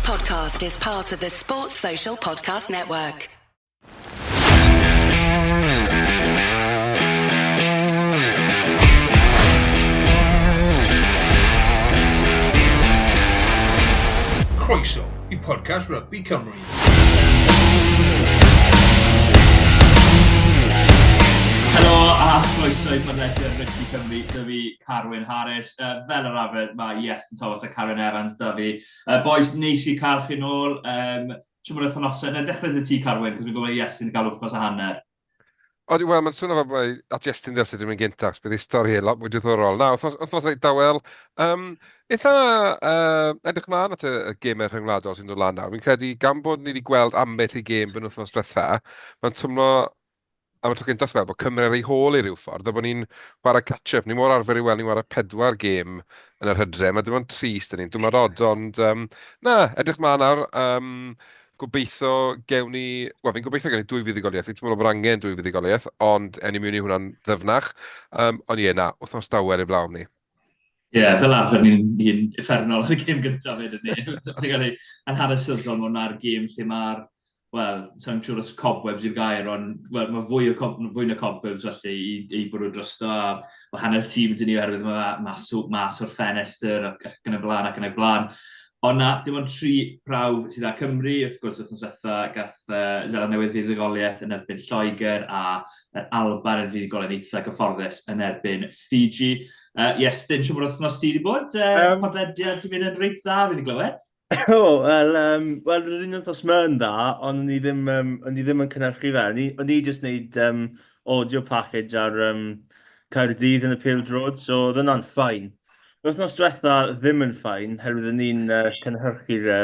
podcast is part of the Sports Social Podcast Network. Croeso i podcast Rugby Cymru. Helo a chroeso i podlediad Rygbi Cymru, dy fi Carwyn Harris. Uh, fel yr arfer, mae Iestyn Thomas a Carwyn Evans dy fi. Uh, boys, neis i cael chi nôl. Um, Siwr bod wythnosau, na dechrau dy ti Carwyn, cos fi'n gwybod Iestyn gael wythnos a hanner. Odi, wel, mae'n swnio fel bod at Iestyn ddylse dwi'n mynd gyntaf, achos bydd ei stori e lot mwy diddorol. Na, wythnos, wythnos reit dawel. Um, eitha uh, edrych mlaen at y, y gemau rhyngwladol sy'n dod lan nawr. Fi'n credu, gan bod ni wedi gweld ambell i gêm benwythnos diwetha, mae'n twmlo am y tro cyntaf fel bod Cymru ar ei hôl i ryw ffordd, a bod ni'n chwarae catch-up. Ni mor arfer i weld ni'n chwarae pedwar gêm yn yr hydre. Mae dim ond tri sydd ni'n dwmlad od, ond um, na, edrych mlaen nawr. Um, gobeithio gewn ni... Wel, fi'n gobeithio gewn ni dwy fuddugoliaeth. Fi'n teimlo bod angen dwy fuddugoliaeth, ond ewn ni mewn i hwnna'n ddyfnach. Um, ond ie, na, wythnos dawel i blawn ni. Ie, yeah, fel arfer ni'n ni uffernol ar y gêm gyntaf fyd, ni. Ti'n cael ei yn hanesyddol mae hwnna'r gêm lle mae'r, wel, sa'n siŵr os cobwebs yw'r gair, ond well, mae fwy, o cob, fwy na cobwebs felly i, i bwrw drosto a mae hanner tîm dyn ni oherwydd mae mas, mas o'r ffenestr ac, ac yn y blaen ac yn y blaen. Ond na, dim ond tri prawf sydd â Cymru, wrth gwrs wythnos diwetha gath uh, Zeland Newydd fuddugoliaeth yn erbyn Lloegr a yr Alban yn fuddugoliaeth eitha gyfforddus yn erbyn Fiji. Uh, Iestyn, siwr bod wythnos ti wedi bod? Uh, um, podlediad ti'n mynd yn reit dda, fi wedi glywed. O, oh, wel, um, wel, yr un wythnos yma yn dda, ond o'n i ddim, um, o'n i ddim yn cynhyrchu fe. O'n i, o'n i jyst wneud um, audio package ar um, Caerdydd yn y Pêl Drod, so oedd hwnna'n ffain. Wythnos diwetha ddim yn ffain, herwydd o'n i'n uh, cynhyrchu'r uh,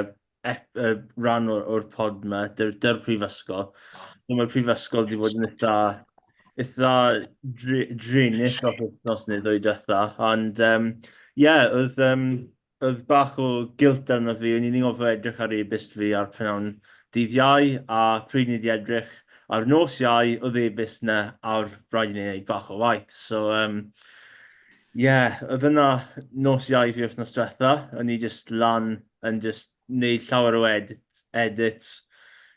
ep, uh, rhan o'r, or pod yma, dy'r, dy'r prifysgol. So mae'r prifysgol wedi bod yn eitha, eitha drinus o'r wythnos neu ddwy diwetha. Ond, um, yeah, oedd, um, oedd bach o guilt arno fi. O'n i'n ngofio edrych ar e-byst fi ar prynawn dydd Iau, a pryd ni wedi edrych ar nos Iau, oedd e-byst na, a oedd rhaid i ni wneud bach o waith. So, um, yeah, oedd yna nos Iau fi wythnos diwetha. O'n i just lan yn just wneud llawer o edit, edits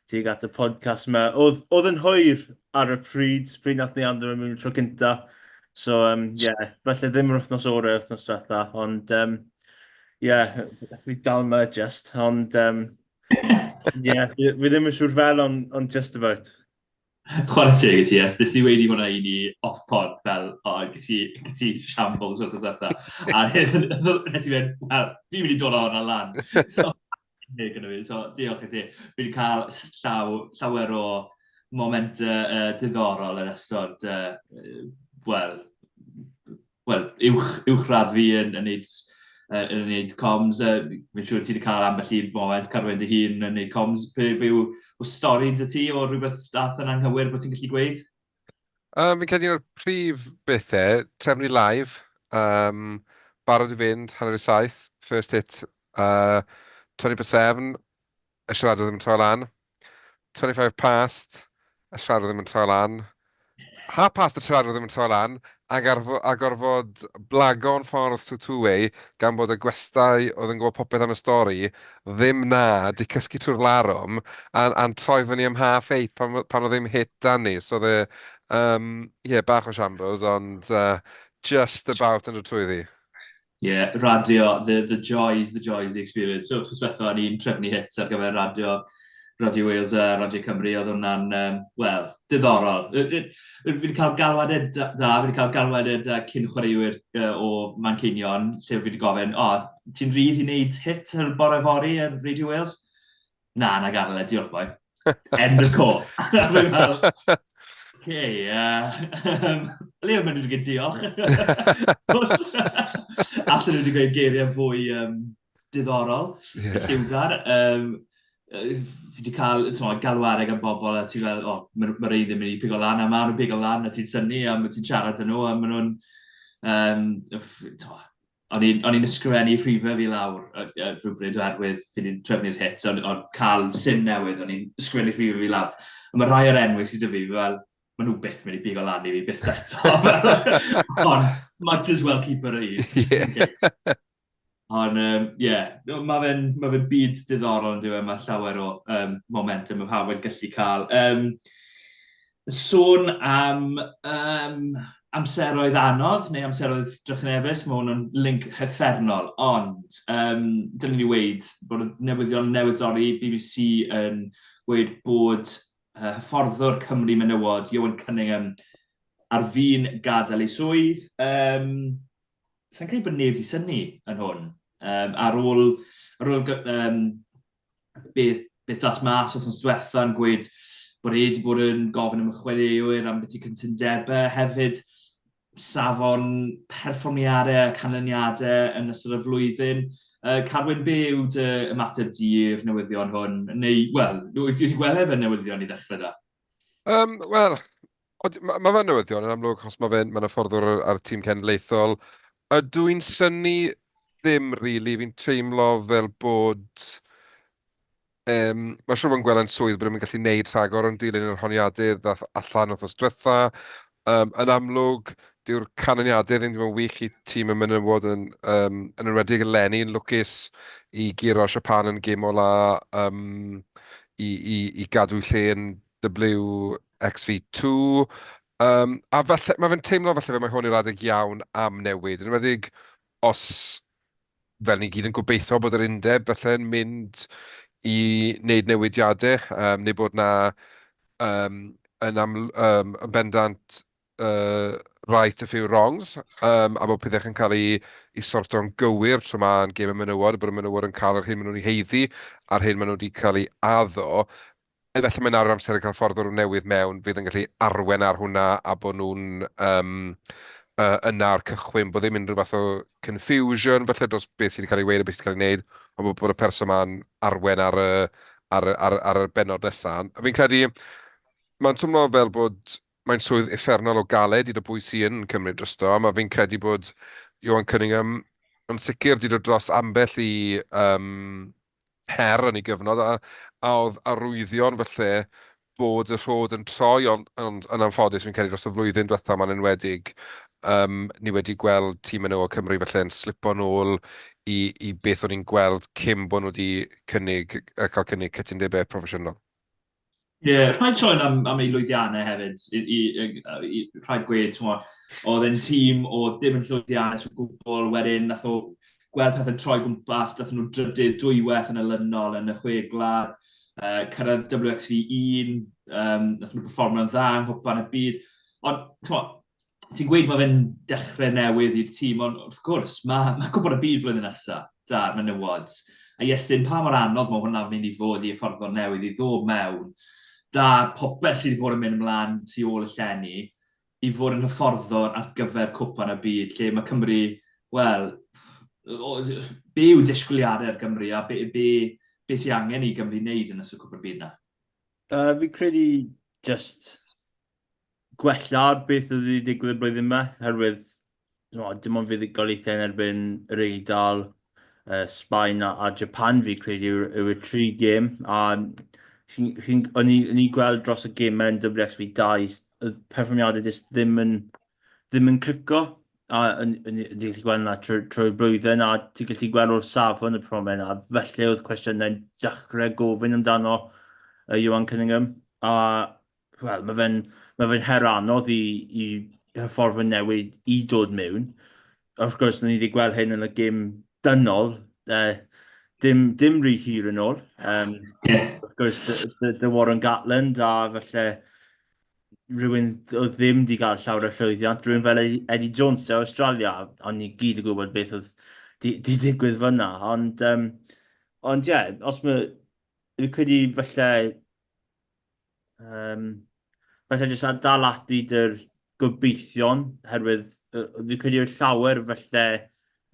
tuag at y podcast yma. Oedd, oedd yn hwyr ar y pryd, pryd nath ni andro mewn tro cynta. So, um, yeah, falle ddim yr wythnos orau wythnos diwetha, ond, um, yeah, fi dal yma just, ond, um, yeah, fi, fi ddim yn siŵr fel, ond on just about. Chwarae teg i ti, yes. Nes i weud i hwnna i ni off-pod fel, o, oh, ges i, ges i shambles wrth diwetha. A nes i fynd, wel, fi'n mynd i dod o hwnna lan. So, gyda fi, so diolch i ti. Fi wedi cael llaw, llawer o momentau uh, diddorol yn ystod, uh, wel, wel, uwch, uwchradd fi yn, yn neud, uh, yn neud comms. Uh, fi'n siŵr ti wedi cael ambell un moment Carwyn dy hun yn neud comms. Be, be yw, yw stori dy ti o rhywbeth dath yn anghywir bod ti'n gallu gweud? Um, fi'n credu un o'r prif bethau, trefnu live, um, barod i fynd, 6:30, first hit, uh, 7:20, y siaradwr ddim yn troi lan. 25 past, y siaradwr ddim yn troi lan. Half past y siaradwr ddim yn troi lan, ac arfo, a gorfod blago'n ffordd trwy two-way gan bod y gwestai oedd yn gwybod popeth am y stori ddim na, di cysgu trwy'r larwm, a, a'n troi fyny am half eight pan, pan oedd ddim hit dan ni. So oedd e, um, yeah, bach o shambles, ond uh, just about yn dod trwyddi. Ie, radio, the, the joys, the joys, the experience. So, wrth diwetha, o'n i'n trefnu hits ar gyfer radio, Radio Wales a Radio Cymru, oedd hwnna'n, um, wel, diddorol. Fi wedi cael galwadau da, da, fi wedi cael galwadau da cyn chwaraewyr uh, o Manceinion, lle fi wedi gofyn, o, oh, ti'n rhydd i wneud hit ar bore fory ar Radio Wales? Na, na gadael e, diolch boi. End of call. Fi'n fel, okay, uh, le o'n mynd i gweud diolch. Allan nhw wedi gweud geiriau fwy um, diddorol, yeah. lliwgar. Um, fi wedi cael t'mo, galwadau gan bobl a ti fel, o, oh, mae ma rei ddim yn mynd i pigo lan, a maen nhw'n pigo lan, a ti'n synnu, a ti'n siarad â nhw, a maen nhw'n, um, O'n i'n o'n i'n ysgrifennu rhifau fi lawr yy yy rhywbryd oherwydd fi 'di trefnu'r hit, ond ond cael sim newydd, o'n i'n ysgrifennu rhifau fi lawr. A mae rhai o'r enwau sydd 'da fi fel, maen nhw byth mynd i bigo lan i fi byth eto. Ond might as well keep it a un. Yeah. Ond, ie, yeah, mae fe'n ma fe byd diddorol yn dweud, mae llawer o momentum mae pawb yn gallu cael. Sôn am amseroedd anodd neu amseroedd drychinebus, mae hwn yn link hyffernol, ond dylen ni weud bod y newyddion newydd dorri, BBC yn gweud bod hyfforddwr Cymru menywod, Ioan Cunningham, ar fin gadael ei swydd. Sa i'n credu bod neb 'di synnu yn hwn. Ar ôl, ar ôl beth, beth ddath mas wythnos diwetha yn gweud bod e wedi bod yn gofyn am y chwaraewyr am beth i cytundebau hefyd, safon perfformiadau a canlyniadau yn ystod y flwyddyn. Carwyn, be yw dy ymateb di i'r newyddion hwn? Neu, wel, wyt ti wedi gweld e fel newyddion i ddechrau da? Wel, mae ma fe'n newyddion yn amlwg, achos mae fe'n ma hyfforddwr ar, ar tîm cenedlaethol. Ydw i'n synnu? Ddim rili. Fi'n teimlo fel bod... Mae'n siŵr fod yn gweld yn swydd bod nhw'n gallu gwneud rhagor yn dilyn yr honiadau ddaeth allan wythnos diwetha. Yn amlwg, dyw'r canlyniadau ddim wedi bod yn wych i tîm y menywod yn, yn enwedig eleni, yn lwcus i guro Japan yn gêm ola i, i, i gadw lle yn WXV2. A falle, mae fe'n teimlo falle fe mae hwn yw'r adeg iawn am newid, yn enwedig os, fel ni gyd yn gobeithio bod yr undeb falle'n mynd i wneud newidiadau, neu bod 'na um, yn, aml, yn bendant right a few wrongs, a bod pethau yn cael eu, eu sorto'n gywir tro 'ma yn gêm y menywod, a bod y menywod yn cael yr hyn maen nhw'n ei haeddu a'r hyn maen nhw wedi cael ei addo. Efallai mae nawr yr amser i cael ffordd o'r newydd mewn fydd yn gallu arwen ar hwnna a bod nhw'n yna o'r cychwyn, bod ddim unrhyw fath o confusion falle dros beth sydd wedi cael ei weud a beth sydd wedi cael ei wneud, ond bod, bod y person ma'n arwen ar y, ar y, ar, ar y bennod nesaf. A fi'n credu, mae'n twmlo fel bod mae'n swydd uffernol o galed i dy bwy sy'n yn cymryd drosto, a mae fi'n credu bod Ioan Cunningham yn sicr wedi dod dros ambell i her yn ei gyfnod, a, a oedd arwyddion falle bod y rhod yn troi, ond, ond yn anffodus fi'n credu dros y flwyddyn diwetha ma'n enwedig, ni wedi gweld tîm menywod Cymru falle yn slipo nôl i, i beth o'n i'n gweld cyn bod nhw wedi cynnig, cael cynnig cytundebau proffesiynol. Ie, yeah, rhaid sôn am ei lwyddiannau hefyd. Rhaid gweud, t'mo, oedd e'n tîm o ddim yn llwyddiannus o gwbl, wedyn nath o gweld pethau'n troi gwmpas, nath nhw drydydd dwywaith yn olynol yn y chwe gwlad, cyrraedd WXV1, nath nhw perfformio'n dda yng Nghwpan y Byd. Ond, t'mo, ti'n gweud mae fe'n dechrau newydd i'r tîm, ond wrth gwrs, mae, mae Cwpan y Byd flwyddyn nesaf, da'r menywod. A Iestyn, pa mor anodd mae hwnna'n mynd i fod i hyfforddwr newydd i ddod mewn, da popeth sydd wedi bod yn mynd ymlaen tu ôl y llenni, i fod yn hyfforddwr ar gyfer Cwpan y Byd, lle mae Cymru, wel, be yw disgwyliadau ar Gymru a be, be, be sy'n angen i Gymru wneud yn ystod Cwpan y Byd na? Fi'n credu just gwella ar beth oedd wedi digwydd y blwyddyn yma, herwydd no, dim ond fuddugoliaethau yn erbyn yr Eidal, Sbaen a Japan fi credu yw'r yw tri gêm. A o'n i'n gweld dros y gemau yn WXV2, y perfformiadau jyst ddim yn, ddim yn clico. A ti'n gallu gweld yna trwy'r trwy blwyddyn, a ti'n gallu gweld o'r safon y perfformiad yna. Felly oedd cwestiynau'n dechrau gofyn amdano Ioan Cunningham. A wel, mae fe'n ma fe her anodd i hyfforddwr newydd i dod mewn. Wrth gwrs, ni wedi gweld hyn yn y gêm dynol, dim rhy hir yn ôl. Wrth gwrs, dy Warren Gatland a falle rhywun oedd ddim wedi cael llawer o llwyddiant, rhywun fel Eddie Jones o Australia, ond ni gyd yn gwybod beth oedd di digwydd fyna. Ond, ond ie, yeah, os mae, fi'n credu falle falle jyst a dal ati dy'r gobeithion, herwydd fi'n credu oedd llawer falle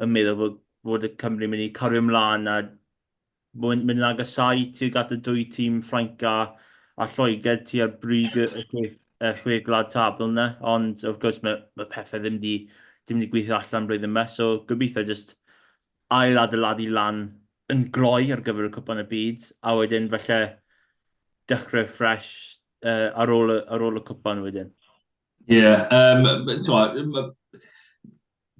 yn meddwl fod y Cymru mynd i cario ymlaen a mynd yn agosáu tuag at y dwy tîm Ffrainc a Lloegr tua'r brig y chwe gwlad tabl yna, ond wrth gwrs mae pethau ddim di, ddim di gweithio allan blwyddyn yma, so gobeithio jyst ail adeiladu lan yn gloi ar gyfer y Cwpan y Byd, a wedyn falle dechrau ffres ar ôl, ar ôl y cwpan wedyn. Ie, yeah,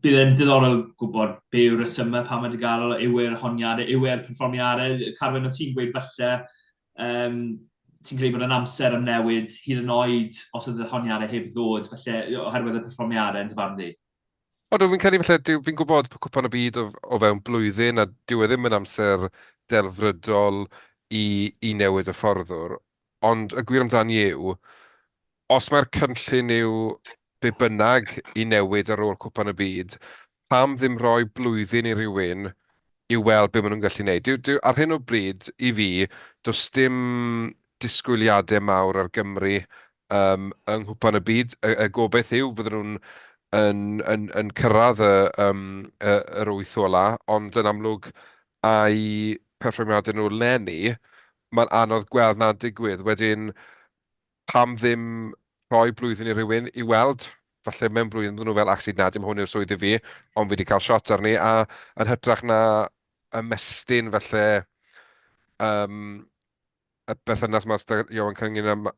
Bydd e'n diddorol gwybod be yw'r rhesymau pam mae wedi gadael, yw e'r honiadau, yw e'r perfformiadau. Carwyn, o ti'n gweud falle, um, ti'n credu bod yn amser am newid hyd yn oed os oedd y honiadau heb ddod, falle oherwydd y perfformiadau yn dy farn di? Odw, fi'n credu falle, dyw, fi'n gwybod bod Cwpan y Byd o, o fewn blwyddyn a dyw e ddim yn amser delfrydol i, i newid y fforddwr, ond y gwir amdani yw, os mae'r cynllun yw be bynnag i newid ar ôl Cwpan y Byd, pam ddim rhoi blwyddyn i rywun i weld be maen nhw'n gallu gwneud? Dyw, dyw, ar hyn o bryd, i fi, does dim disgwyliadau mawr ar Gymru um, yng Nghwpan y Byd. Y, y gobaith yw bydden nhw'n yn, yn, yn cyrraedd y, um, y, yr wyth ola, ond yn amlwg a'i perfformiadau nhw leni, mae'n anodd gweld na'n digwydd. Wedyn, pam ddim rhoi blwyddyn i rywun i weld, falle mewn blwyddyn bydden nhw fel, actually na, dim hwn yw'r swydd i fi, ond fi wedi cael shot arni, a yn hytrach na ymestyn falle um, y berthynas ma gyda Ioan Cunningham,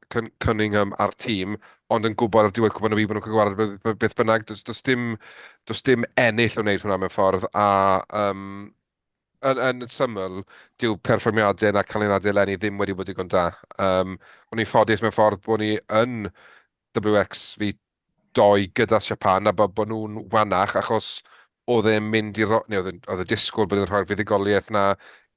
Cunningham a'r tîm, ond yn gwybod ar diwedd Cwpan y Byd bod nhw'n cael gwared beth bynnag, does, does, dim, does dim ennill o wneud hwnna mewn ffordd, a um, yn, yn syml, dyw perfformiadau na canlyniadau eleni ddim wedi bod digon da. Um, o'n i'n ffodus mewn ffordd bod ni yn WXV 2 gyda Japan a bod, bod nhw'n wanach achos oedd e'n mynd i... Ro... Neu oedd oedd y disgwyl bod e'n rhoi'r fuddugoliaeth na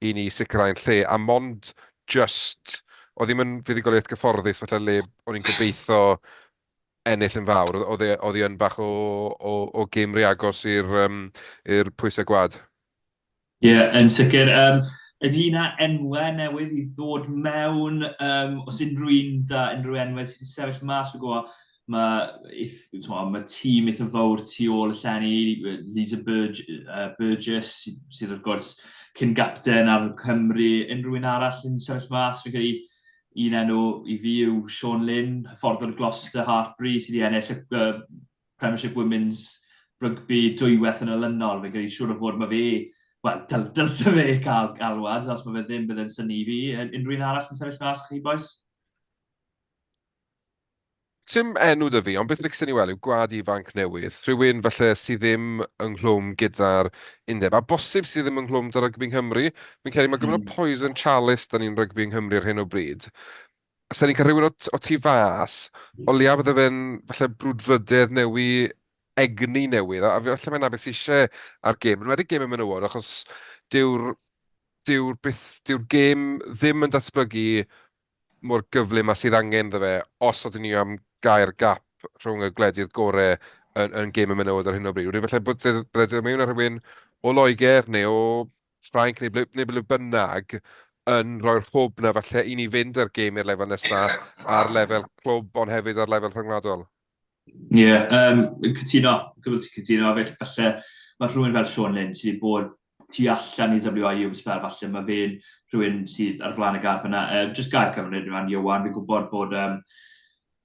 i ni sicrhau'n lle a mond just... Oedd ddim yn fuddugoliaeth gyfforddus falle le o'n i'n gobeithio ennill yn fawr. Oedd e, oedd e yn bach o, o, o gêm rhy agos i'r um, i'r pwysau gwad. Ie, yeah, yn sicr. Um, ynglyn â enwau newydd i ddod mewn, um, os unrhyw un da, unrhyw enwau sydd wedi sefyll mas, fi'n gwybod, mae, mae tîm eitha fawr tu ôl y llenni, Lisa Burge, Burgess, sydd wrth gwrs cyn gapten ar Cymru, unrhyw un arall yn sefyll mas, fi'n credu un enw i fi yw Sean Lynn, hyfforddwr Gloucester Hartbury, sydd wedi ennill y uh, Premiership Women's Rugby dwywaith yn olynol. Fi'n credu siŵr o fod mae fe, wel, dyl, dylse fe cael galwad, os mae fe ddim, bydd e'n synnu fi. Unrhyw un arall yn sefyll mas chi, boys? Sim enw 'da fi, ond beth licsen i weld yw gwlad ifanc newydd, rhywun falle sydd ddim ynghlwm gyda'r undeb, a bosib sydd ddim ynghlwm 'da rygbi Nghymru. Fi'n credu mae gymaint o poison chalice 'da ni'n rygbi yng Nghymru ar hyn o bryd. Os ni'n cael rhywun o, o tu fas, o leia bydde fe'n falle brwdfrydedd newi, egni newydd, a falle mae 'na beth sydd eisiau ar gêm, yn enwedig gêm y menywod, achos dyw'r dyw'r beth, dyw'r gêm ddim yn datblygu mor gyflym â sydd angen iddo fe os ydyn ni am gau'r gap rhwng y gwledydd gore yn, yn gêm y menywod ar hyn o bryd. Wedyn falle bod bydde dod mewn â rhywun o Loegr neu o Ffrainc neu ble, neu ble bynnag yn rhoi'r hwb na falle i ni fynd â'r gêm i'r lefel nesaf ar lefel clwb ond hefyd ar lefel rhyngwladol. Ie, yeah, um, cytuno, gwybod ti'n cytuno, felly falle mae rhywun fel Sean Lynn sydd wedi bod tu allan i WIU am sbel, falle mae fe'n rhywun sydd ar flaen y gad fyna. Uh, just gair cyfnod rhan Iwan, fi'n gwybod bod um,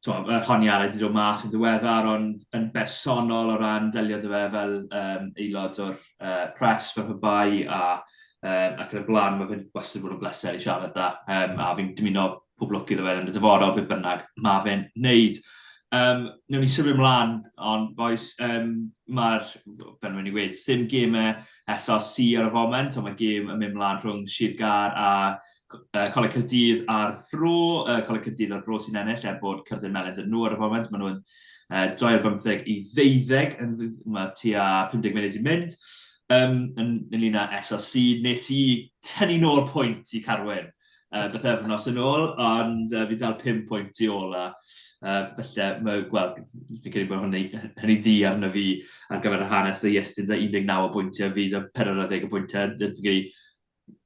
so, yr honiadau wedi dod mas yn ddiweddar, ond yn bersonol o ran delio dy fe fel um, aelod o'r uh, press fel pe bai a um, ac yn y blaen, mae fe'n wastad bod yn bleser i siarad da, um, a fi'n dymuno pob lwc iddo fe yn y dyfodol, beth bynnag mae fe'n neud. Um, newn ni symud ymlaen, ond boys, um, mae'r, fel mae'n i wedi, sim gemau SRC ar y foment, ond mae gêm yn mynd mlaen rhwng Sir Gâr a uh, Coleg Caerdydd a'r Fro. Uh, Coleg Caerdydd a'r Fro sy'n ennill, er bod Cyrddin Melyn dyn nhw ar y foment. Maen nhw'n uh, 2 ar 15 i 12, yn, mae tua 50 munud i mynd. Um, yn ynglyn â SRC, nes i tynnu nôl pwynt i Carwyn uh, bythefnos yn ôl, ond uh, fi dal 5 pwynt tu ôl a uh, felly, mae, wel, fi'n credu bod hynny, hynny ddi arno fi ar gyfer yr hanes dda Iestyn da 19 o bwyntiau, fi da 40 o bwyntiau, fi'n credu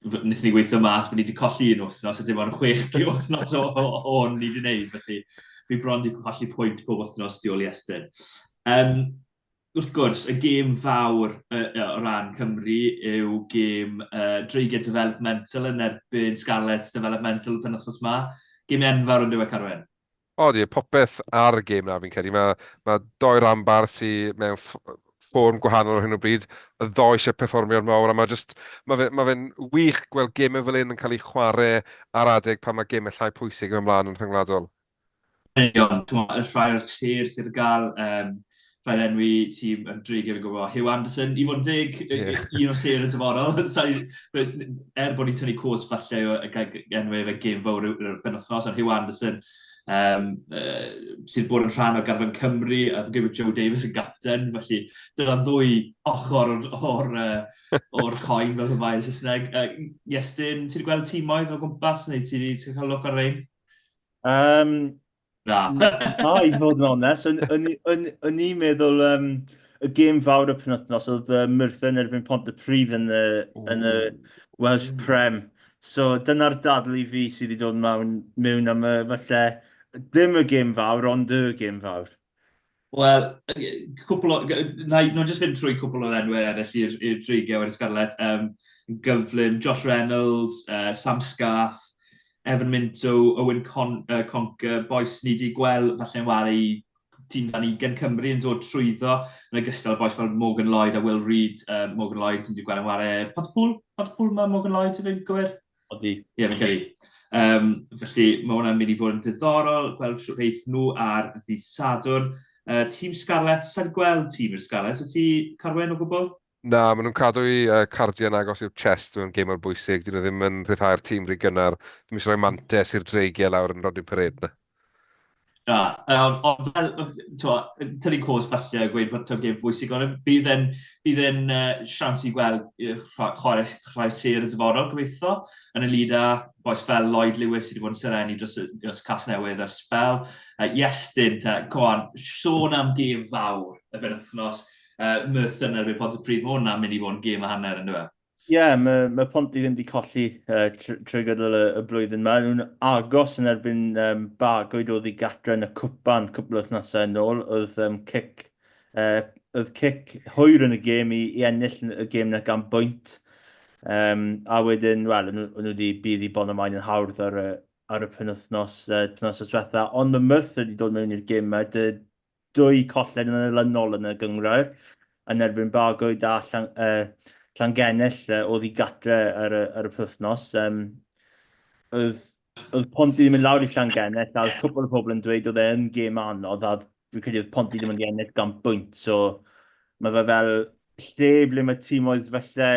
wnaethon ni weithio mas bod ni wedi colli un wythnos a dim ond chwech wythnos o, o, o ni wedi gwneud, felly fi bron wedi colli pwynt pob wythnos tu ôl i Estyn. Um, Wrth gwrs, y gêm fawr o ran Cymru yw gêm Dreigiau Developmental yn erbyn Scarlets Developmental y penwythnos 'ma. Gêm enfawr yn dyw e, Carwyn? Odi, popeth ar y gêm 'na fi'n credu. Mae, mae doi ranbarth sydd mewn fform gwahanol ar hyn o bryd, y ddoi eisiau perfformiad mawr, a mae jyst, mae fe, mae fe'n wych gweld gemau fel hyn yn cael eu chwarae ar adeg pan mae gemau llai pwysig yn mynd mlaen yn rhyngwladol. Yn union, timod, y rhai o'r sêr sydd ar gael, um, Rhaid enwi tîm yn Dreigiau fi'n gwybod, Hugh Anderson, i fod yn deg, yeah. un o sêr y dyfodol. Er bod ni'n tynnu cwrs falle o enwi fe gêm fawr yw'r penwythnos, ond Hugh Anderson, um, sydd bod yn rhan o garfan Cymru, a fi'n gwybod Joe Davies yn gapten, felly dyna ddwy ochr o'r, or, uh, or coin fel y mae yn Saesneg. Iestyn, ti wedi gweld tîmoedd o gwmpas, neu ti wedi cael look ar ein? Na. Na, i fod yn onest, o'n i'n meddwl um, y gêm fawr y penwythnos oedd uh, Merthyr yn erbyn Pontypridd yn y, yn y Welsh Prem. So dyna'r dadl i fi sydd wedi dod mewn, mewn am y, falle, ddim y gêm fawr, ond y gêm fawr. Wel, cwpl o... Na i jyst fynd trwy cwpl o'r enwau eraill i'r Dreigiau wedi Scarlett. Um, gyflym, Josh Reynolds, Sam Scarf, Evan Minto, Owen Con Conker, bois ni wedi gweld falle'n ware i tîm dan 20 Cymru yn dod trwyddo, yn ogystal bois fel Morgan Lloyd a Will Reid. Morgan Lloyd, ni wedi gweld yn ware Pontypool? Pontypool mae Morgan Lloyd, ti'n gywir? Odi. Ie, yeah, fi'n credu. Um, felly mae hwnna'n mynd i fod yn diddorol gweld sut eith nhw ar ddydd Sadwrn. Tîm Scarlets, sa'n gweld tîm i'r Scarlets, wyt ti Carwen o gwbl? Na, maen nhw'n cadw eu cardiau yn agos i'w chest mewn gêm mor bwysig. Dyn nhw ddim yn rhyddhau'r tîm rhy gynnar. Ddim eisiau rhoi mantes i'r Dreigiau lawr yn Rodney Parade 'na. Na, ond fel, t'mo', tynnu cos falle a gweud bod taw gêm bwysig, ond bydd e'n bydd e'n siawns i gweld chwarae rhai sêr y dyfodol, gobeithio, yn y lid â bois fel Lloyd Lewis sydd wedi bod yn serennu dros, dros Casnewydd ers sbel. Iestyn, te, go on, sôn am gêm fawr y benwythnos, Merthyr yn erbyn Pontypridd, mae hwnna'n mynd i fod yn gêm a hanner, yn dweud? Ie, yeah, mae, mae Ponty ddim wedi colli tr trwy gydol y, y blwyddyn yma. Nhw'n agos yn erbyn um, Bargoed oedd i gatre yn y cwpan cwpl o wythnosau yn ôl. Oedd um, cic, uh, oedd cic hwyr yn y gêm i, i ennill y gêm na gan bwynt. Um, a wedyn, wel, nhw, nhw wedi bydd i Bonymaen yn hawdd ar y, ar y penwythnos, uh, penwythnos diwetha. Ond mae Merthyr wedi dod mewn i'r gêm yma. Dy, dwy colled yn olynol yn y gynghrair yn erbyn Bargoed a Llan, uh, Llangennell uh, oedd i gatre ar y, ar y penwythnos. Um, oedd, oedd Ponty ddim yn lawr i Llangennell a oedd cwpl o pobl yn dweud oedd e'n gêm anodd a fi'n credu oedd Ponty ddim yn ennill gan bwynt. So mae fe fel lle ble mae tîm oedd falle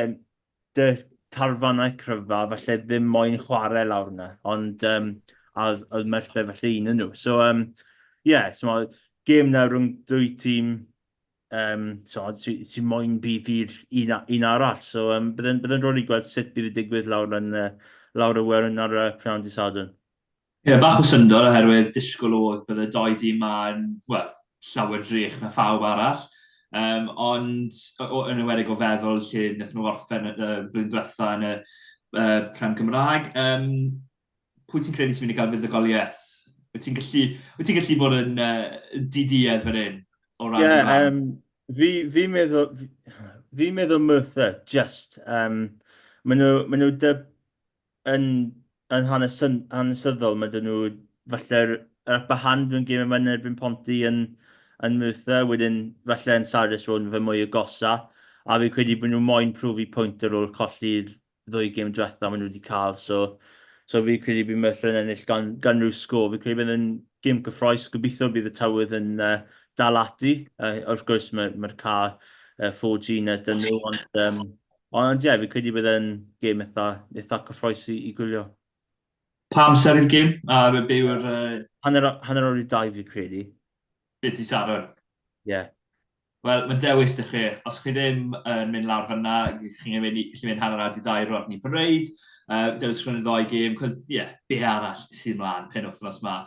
dy carfanau cryfa, falle ddim moyn chwarae lawr yna, ond um, a oedd, oedd Merthyr falle un yn nhw. So, um, yeah, so mae gêm na rhwng dwy tîm um, so, sy'n sy moyn bydd i'r un, un arall. So, um, bydde'n bydde rôl i gweld sut bydd y digwydd lawr yn uh, lawr y werin ar uh, prynhawn dydd Sadwrn. Ie, bach o syndod oherwydd disgwyl oedd bydde doi dîm 'ma yn, wel, llawer drech na phawb arall. Um, ond o, yn enwedig o feddwl lle wnaethon nhw orffen y blwyddyn diwetha yn y uh, Prem Gymraeg. Um, pwy ti'n credu sy'n mynd i gael fuddugoliaeth? Wyt ti'n gallu, wyt ti'n gallu bod yn uh, diduedd fan hyn? O ran yeah, um, fi, fi meddwl, fi, fi meddwl Merthyr, just. Um, maen nhw, maen nhw dy yn, yn hanesyn, hanesyddol, mae dyn nhw falle'r yr upper hand mewn gêm yma yn erbyn Ponty yn, yn Merthyr, wedyn falle yn Sardis Road fe mwy agosa, a fi'n credu bod nhw moyn profi pwynt ar ôl colli'r ddwy gêm diwetha maen nhw wedi cael, so, so fi'n credu bydd Merthyr yn ennill gan, gan rhyw sgôr. Fi'n credu bydd yn gêm gyffroes, gobeithio bydd y tywydd yn uh, dal ati. Uh, wrth gwrs mae'r mae car uh, 4G na dyn nhw, ond um, Ond ie, fi'n credu bydd e'n gêm eitha, eitha cyffroes i, i gwylio. Pa amser yw'r gêm? A be yw'r... Uh... Hanner, hanner awr i dau fi'n credu. Beth ti Sadwrn? Ie. Yeah. Wel, mae dewis dy chi. Os chi ddim yn mynd lawr fyna, chi'n mynd, chi mynd hanner awr i dau Rodney Parade. Dewis rhwng y ddoi gêm, cos, ie, yeah, be arall sy'n mlaen pen wythnos ma.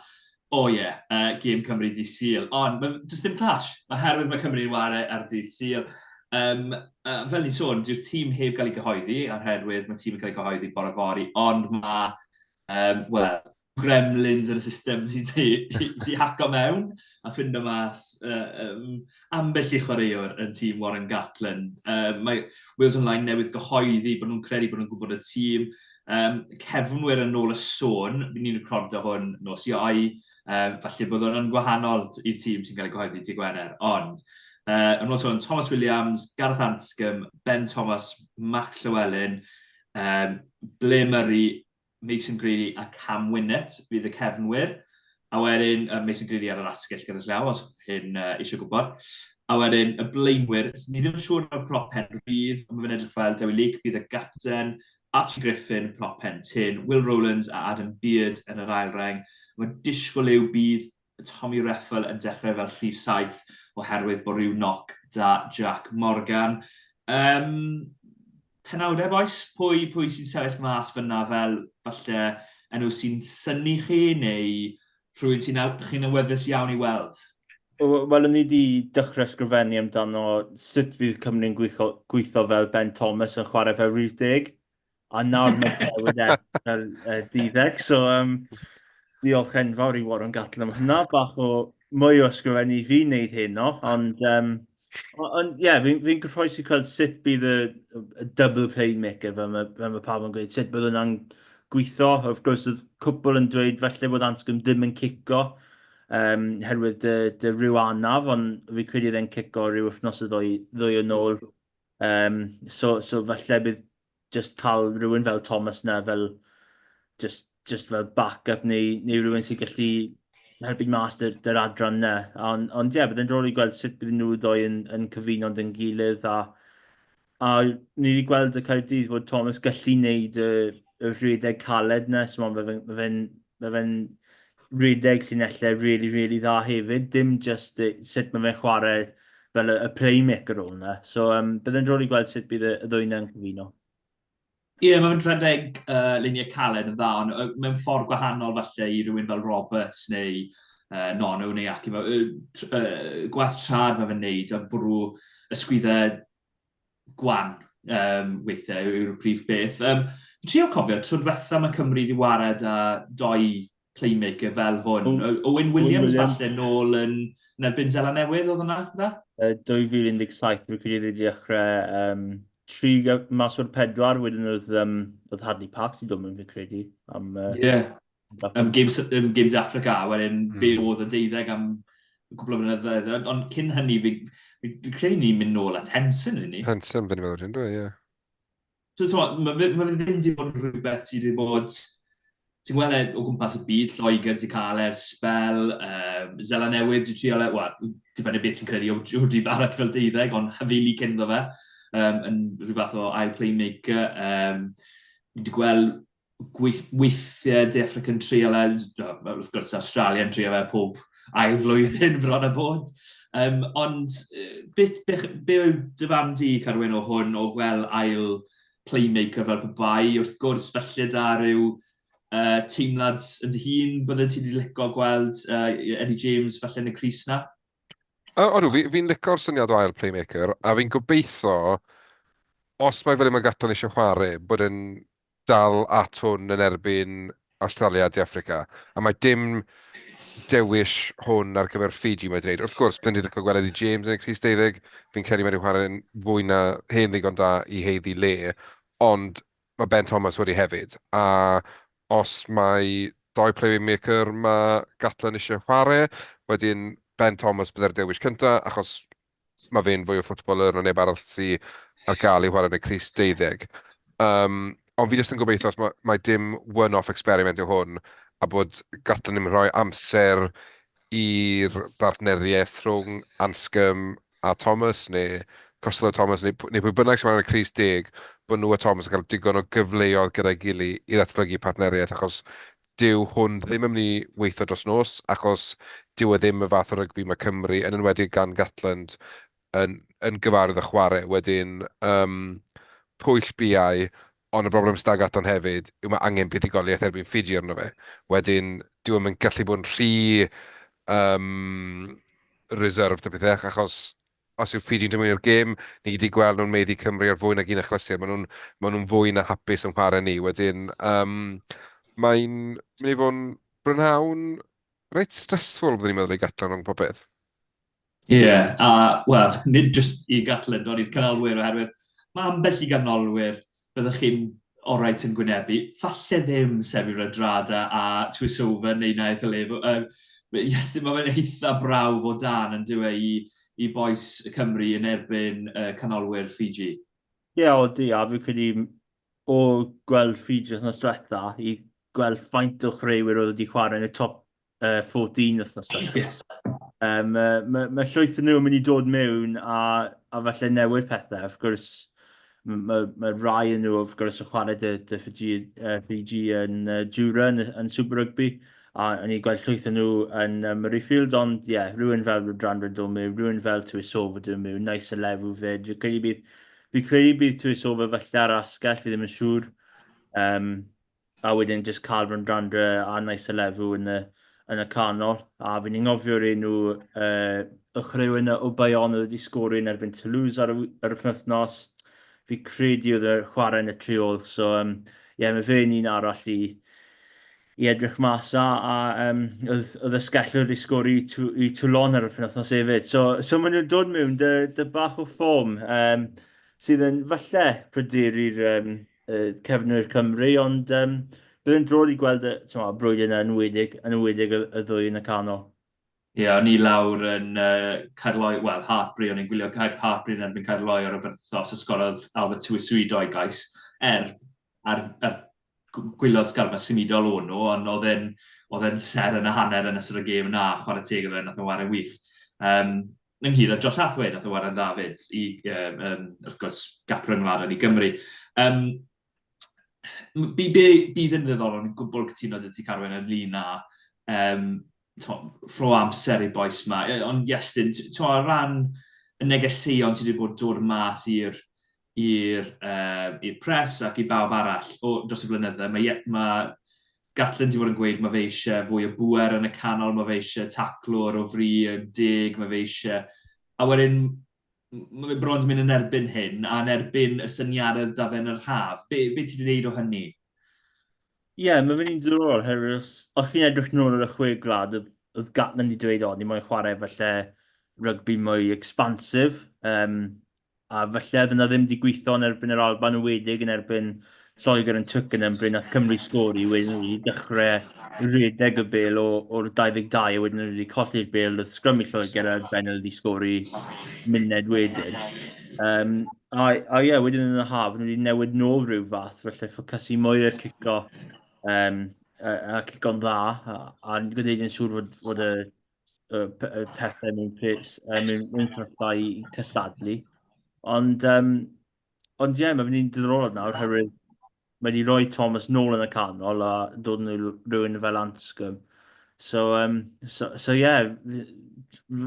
O ie, uh, gêm Cymru dydd Sul. Ond, mae does dim clash, oherwydd mae Cymru'n ware ar ddydd Sul. Um, fel ni'n sôn, dyw'r tîm heb gael ei gyhoeddi, oherwydd mae tîm yn cael ei gyhoeddi bore fory, ond mae, um, wel, gremlins yn y system sydd wedi di haco mewn a ffindo mas um, ambell i chwaraewr yn tîm Warren Gatland. Mae Wales Online newydd gyhoeddi bod nhw'n credu bod nhw'n gwybod y tîm. Um, cefnwyr yn ôl y sôn, fi'n ni'n recordo hwn nos Iau, um, falle bod hwn yn gwahanol i'r tîm sy'n cael ei gyhoeddi dydd Gwener, ond yn ôl sôn, Thomas Williams, Gareth Anscombe, Ben Thomas, Max Llewellyn, um, Blair Murray, Mason Greeley a Cam Winnett fydd y cefnwyr. A wedyn uh, Mason Greeley ar yr asgell gyda llaw, os hyn uh, eisiau gwybod. A wedyn y blaenwyr, ni ddim yn siŵr o'r prop pen rhydd, ond mae fe'n edrych fel Dewi Leake bydd y gapten, Archie Griffin, prop pen tyn, Will Rowlands a Adam Beard yn yr ail reng. Mae disgwyl yw bydd Tommy Reffel yn dechrau fel rhif 7 oherwydd bod rhyw knock da Jack Morgan. Um, penawdau, boys? Pwy, pwy sy'n sefyll mas fyna fel falle enw sy'n synnu chi neu rhywun sy'n chi'n awyddus iawn i weld? Wel, o'n i wedi dechrau ysgrifennu amdano sut bydd Cymru'n gweithio, gweithio fel Ben Thomas yn chwarae fel rhif deg. A nawr mae'n newid e fel uh, deuddeg. So, um, diolch enfawr i Warren Gatland am hynna. Bach o mwy o ysgrifennu i fi wneud heno, ond um, ond ie, yeah, fi'n fi gyffroes i gweld sut bydd y, y double playmaker, fel mae, fel mae pawb yn gweud, sut bydd hwnna'n gweithio. Wrth gwrs, oedd cwpl yn dweud falle bod Anscombe ddim yn cico um, herwydd dy, dy rhyw anaf, ond fi credu oedd e'n cico rhyw wythnos o ddwy, ddwy yn ôl. Um, so, so falle bydd just cael rhywun fel Thomas na fel just, just fel backup neu, neu rhywun sy'n gallu helpu mas dy'r, dy'r adran na. Ond, ond ie, yeah, byddai'n drol i gweld sut bydden nhw ddoi yn, yn cyfuno dyn gilydd a, a ni wedi gweld y Caerdydd fod Thomas gallu wneud y, y rhedeg caled na, so mae fe'n ma fe ma fe rhedeg llinellau really, really dda hefyd, dim just sut mae fe'n chwarae fel y, y playmaker rôl yna. So um, byddai'n drol i gweld sut bydd y, y ddwy yna'n cyfuno. Ie, yeah, mae'n rhedeg uh, luniau caled yn dda, ond uh, mewn ffordd gwahanol falle i rhywun fel Roberts neu uh, Nonu neu Aki. Uh, uh, gwaith trad mae fe'n neud a bwrw ysgwyddau gwan um, weithiau yw'r prif beth. Um, trio cofio, tro diwetha mae Cymru wedi wared â doi playmaker fel hwn. O, Owen Williams, Williams. falle nôl yn, yn erbyn Zela Newydd oedd hwnna, na? Uh, 2017, rwy'n credu wedi dechrau um, tri mas o'r pedwar, wedyn oedd, um, oedd Hadley Parks i dod mewn fi'n credu. Am, uh, yeah. Am Games, um, Games Africa, wedyn mm. fe oedd y deuddeg am gwbl o flynyddoedd. Ond cyn hynny, fi, fi, fi credu ni'n mynd nôl at Henson, yn ni? Henson, beth ni'n meddwl hyn, dwi, ie. So, so, mae fe, ma fe ddim wedi bod yn rhywbeth sydd wedi bod... Ti'n gweld e o gwmpas y byd, Lloegr wedi cael e'r sbel, um, Zela Newydd wedi trial e, wel, dibynnu beth ti'n credu o Jody Barrett fel deuddeg, ond hyfili cynddo fe, um, yn rhyw fath o ail playmaker. Um, ni wedi gweld gweith, weithiau De Africa'n trial e, wrth gwrs Australia yn trio fe pob ail flwyddyn bron a bod. Um, ond beth, be, be yw dy farn di, Carwyn, o hwn, o gweld ail playmaker fel pe bai? Wrth gwrs, felly da rhyw uh, teimlad yn dy hun, bydde ti wedi licio gweld uh, Eddie James falle yn y crys na? Odw, fi'n fi licio'r syniad o ail playmaker, a fi'n gobeithio, os mae fel mae Gatland eisiau chwarae, bod e'n dal at hwn yn erbyn Awstralia a De Affrica. A mae dim dewis hwn ar gyfer Fiji mae dweud. Wrth gwrs, byddwn ni'n licio gweld Eddie James yn y crys deuddeg. Fi'n credu mae wedi chwarae'n fwy na hen ddigon da i heiddi le. Ond mae Ben Thomas wedi hefyd. A os mae doi playmaker mae Gatland eisiau chwarae, wedyn Ben Thomas byddai'r dewis cyntaf, achos mae fe'n fwy o footballer na neb arall sy ar gael i chwarae yn y crys deuddeg. Um, ond fi jyst yn gobeithio os mae, mae dim one-off experiment yw hwn, a bod Gatland ddim yn rhoi amser i'r bartneriaeth rhwng Anscombe a Thomas, neu Costello Thomas, neu, neu pwy bynnag sy'n chwarae yn y crys deg, bod nhw a Thomas yn cael digon o gyfleoedd gyda'i gilydd i ddatblygu partneriaeth, achos dyw hwn ddim yn mynd i weithio dros nos, achos dyw e ddim y fath o rygbi mae Cymru, yn enwedig gan Gatland, yn, yn gyfarwydd â chwarae. Wedyn, um, pwyll biau, ond y broblem sydd â Gatland hefyd yw mae angen buddugoliaeth erbyn Fiji arno fe. Wedyn, dyw e'm yn gallu bod yn rhy um, reserved a pethau, achos os yw Fiji'n dod mewn i'r gêm, ni wedi gweld nhw'n maeddu Cymru ar fwy nag un achlysur. Maen nhw'n maen nhw'n fwy na hapus yn chwarae ni. Wedyn, um, mae'n mynd i fod yn brynhawn reit stressful, byddwn i'n meddwl, i Gatland rhwng popeth. Ie, yeah, a wel, nid jyst i Gatland, ond i'r canolwyr, oherwydd mae ambell i ganolwyr byddwch chi'n oreit yn gwynebu. Falle ddim Sevi Radrada a Tuisova neu Naeth Olevo. Uh, yes, mae fe'n eitha brawf o dan yn dyw e i, i bois Cymru yn erbyn uh, canolwyr Fiji. Ie, yeah, odi, a fi credu o gweld Fiji wythnos diwetha i gweld faint o chwaraewyr oedd wedi chwarae yn y top 14 wythnos nesaf. Um, mae ma, ma llwyth yn nhw yn mynd i dod mewn a, a falle newid pethau. Wrth gwrs, mae ma, ma rai yn nhw wrth gwrs yn chwarae dy, dy Fiji, Fiji yn Jura yn, yn Super Rugby. A o'n i'n gweld llwyth o nhw yn Murrayfield, ond ie, yeah, rhywun fel Rudran yn dod mewn, rhywun fel Tuisova dod mewn, nice a level fyd. Fi'n credu bydd, fi'n credu bydd Tuisova falle ar asgell, fi ddim yn siŵr. Um, a wedyn just cael Radradra a nice a level yn y, yn y canol. A fi'n anghofio'r enw uh, y chwaraewr o Bayonne oedd wedi sgori yn erbyn Toulouse ar y, ar y penwythnos. Fi credu oedd y chwarae yn y triol, so um, yeah, mae fe'n un arall i, i edrych mas a, a um, oedd, oedd ysgellwr wedi sgori i, i Toulon ar y penwythnos hefyd. So, so maen nhw'n dod mewn dy, dy bach o ffom um, sydd yn falle pryderu'r um, uh, cefnwyr Cymru, ond um, bydd yn drod i gweld y y brwydr yna yn enwedig, yn enwedig y, y ddwy yn y canol. Ie, yeah, o'n i lawr yn uh, Caerloyw, wel, Hartbury, o'n i'n gwylio Caer Hartbury yn erbyn Caerloyw ar y berthos, a sgorodd Albert Tuisui doi gais, er ar, ar gwylod sgarfa symudol o'n nhw, ond oedd e'n oedd e'n ser yn y hanner yn ystod y gêm yna, chwarae teg iddo fe, nath o ware'n wych. Um, ynghyd â Josh Hathaway, nath o ware'n dda fyd, i, um, um, wrth gwrs, gap rhyngwladol i Gymru. Um, bydd yn ddiddorol, yn gwbl cytuno dy ti Carwyn ynglyn â um, rho amser i bois ma. Ond Iestyn, o ran y negeseuon sydd wedi bod dod mas i'r i'r uh, i'r pres ac i bawb arall o, dros y blynydde, mae, mae Gatland wedi bod yn gweud mae fe eisiau fwy o bwer yn y canol, mae fe eisiau taclwr o fri y deg, mae fe eisiau... A wedyn, mae fe bron wedi mynd yn erbyn hyn, a yn erbyn y syniadau da fe yn yr haf. Be, be ti wedi gwneud o hynny? Ie, yeah, mae fe'n un diddorol, oherwydd os, os chi'n edrych nôl ar y chwe gwlad, oedd, oedd Gatland wedi dweud, o, ni moyn chwarae falle rygbi mwy expansive, um, a falle oedd yna ddim wedi gweithio yn erbyn yr Alban yn wedig yn erbyn Lloegr yn Twickenham bryd nath Cymru sgori, wedyn nhw wedi dechrau rhedeg y bel o'r 22 a wedyn nhw wedi colli'r bel wrth sgrym i Lloegr a Benel wedi sgori muned wedyn. Um, A, a ie, wedyn yn y haf, nhw wedi newid nôl rhyw fath, felly ffocysu mwy ar cico, um, a, a cico'n dda, a, a gwneud yn siŵr fod, fod y, y, y pethau mewn, pres, mewn, mewn sefyllfa i cystadlu. Ond, um, ond ie, mae fe'n un diddorol nawr, oherwydd mae wedi rhoi Thomas nôl yn y canol a dod yn rhywun fel Anscombe. So, um, so, so yeah,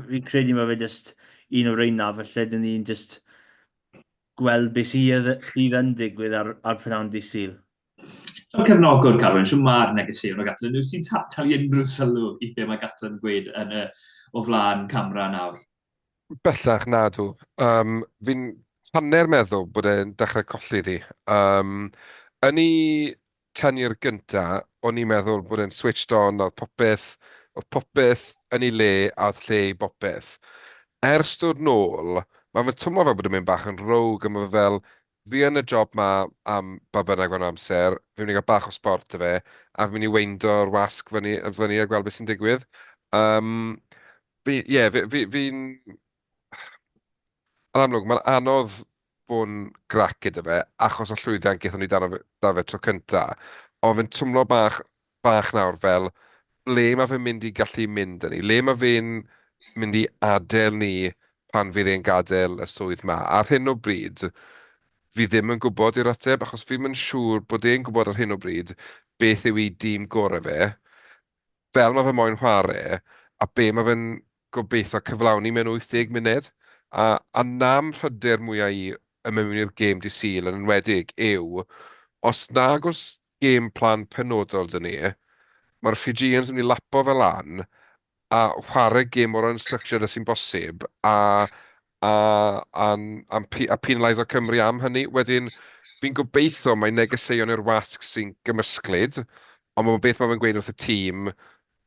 fi credu mae fe just un o'r reina, felly dyn ni'n just gweld beth sydd, sydd yn digwydd ar, ar prynhawn dydd Sul. Fel cefnogwr, Carwyn, siw mae'r negeseuon o Gatland, yw sy'n talu unrhyw sylw i be mae Gatland yn gweud yn y, o flaen camera nawr? Bellach, nadw. Um, fi'n hanner meddwl bod e'n dechrau colli ddi. Um, yn ei tenure gynta, o'n i'n meddwl bod e'n switched on, oedd popeth, oedd popeth yn ei le a oedd lle i bopeth. Ers dod nôl, mae fe'n twmlo fel bod e'n mynd bach yn rogue, a mae fe fel, fi yn y job ma am ba bynnag faint o amser, fi'n mynd i gael bach o sbort 'da fe, a fi'n mynd i weindo'r wasg fyny, fyny a gweld beth sy'n digwydd. Um, Fi, ie, fi, fi, fi'n... Yn amlwg, mae'n anodd bod yn grac gyda fe, achos o llwyddiant gaethon ni dan fe, da fe tro cynta. Ond fe'n twmlo bach, bach nawr fel, ble mae fe'n mynd i gallu mynd â ni? Le mae fe'n mynd i adael ni pan fydd e'n gadael y swydd 'ma? Ar hyn o bryd, fi ddim yn gwybod yw'r ateb, achos fi'm yn siŵr bod e'n gwybod ar hyn o bryd beth yw ei dîm gorau fe. fel mae fe moyn chwarae a be mae fe'n gobeithio cyflawni mewn 80 munud. A, a na'm rhyder mwyaf i yn mynd mewn i'r gêm dydd Sul yn enwedig yw, os nag oes game plan penodol 'da ni, mae'r Fijians yn mynd i lapo fe lan a chwarae gêm mor unstructured â sy'n bosib a a a a a penaliso Cymru am hynny. Wedyn, fi'n gobeithio mai negeseuon i'r wasg sy'n gymysglyd, ond mae beth mae fe'n gweud wrth y tîm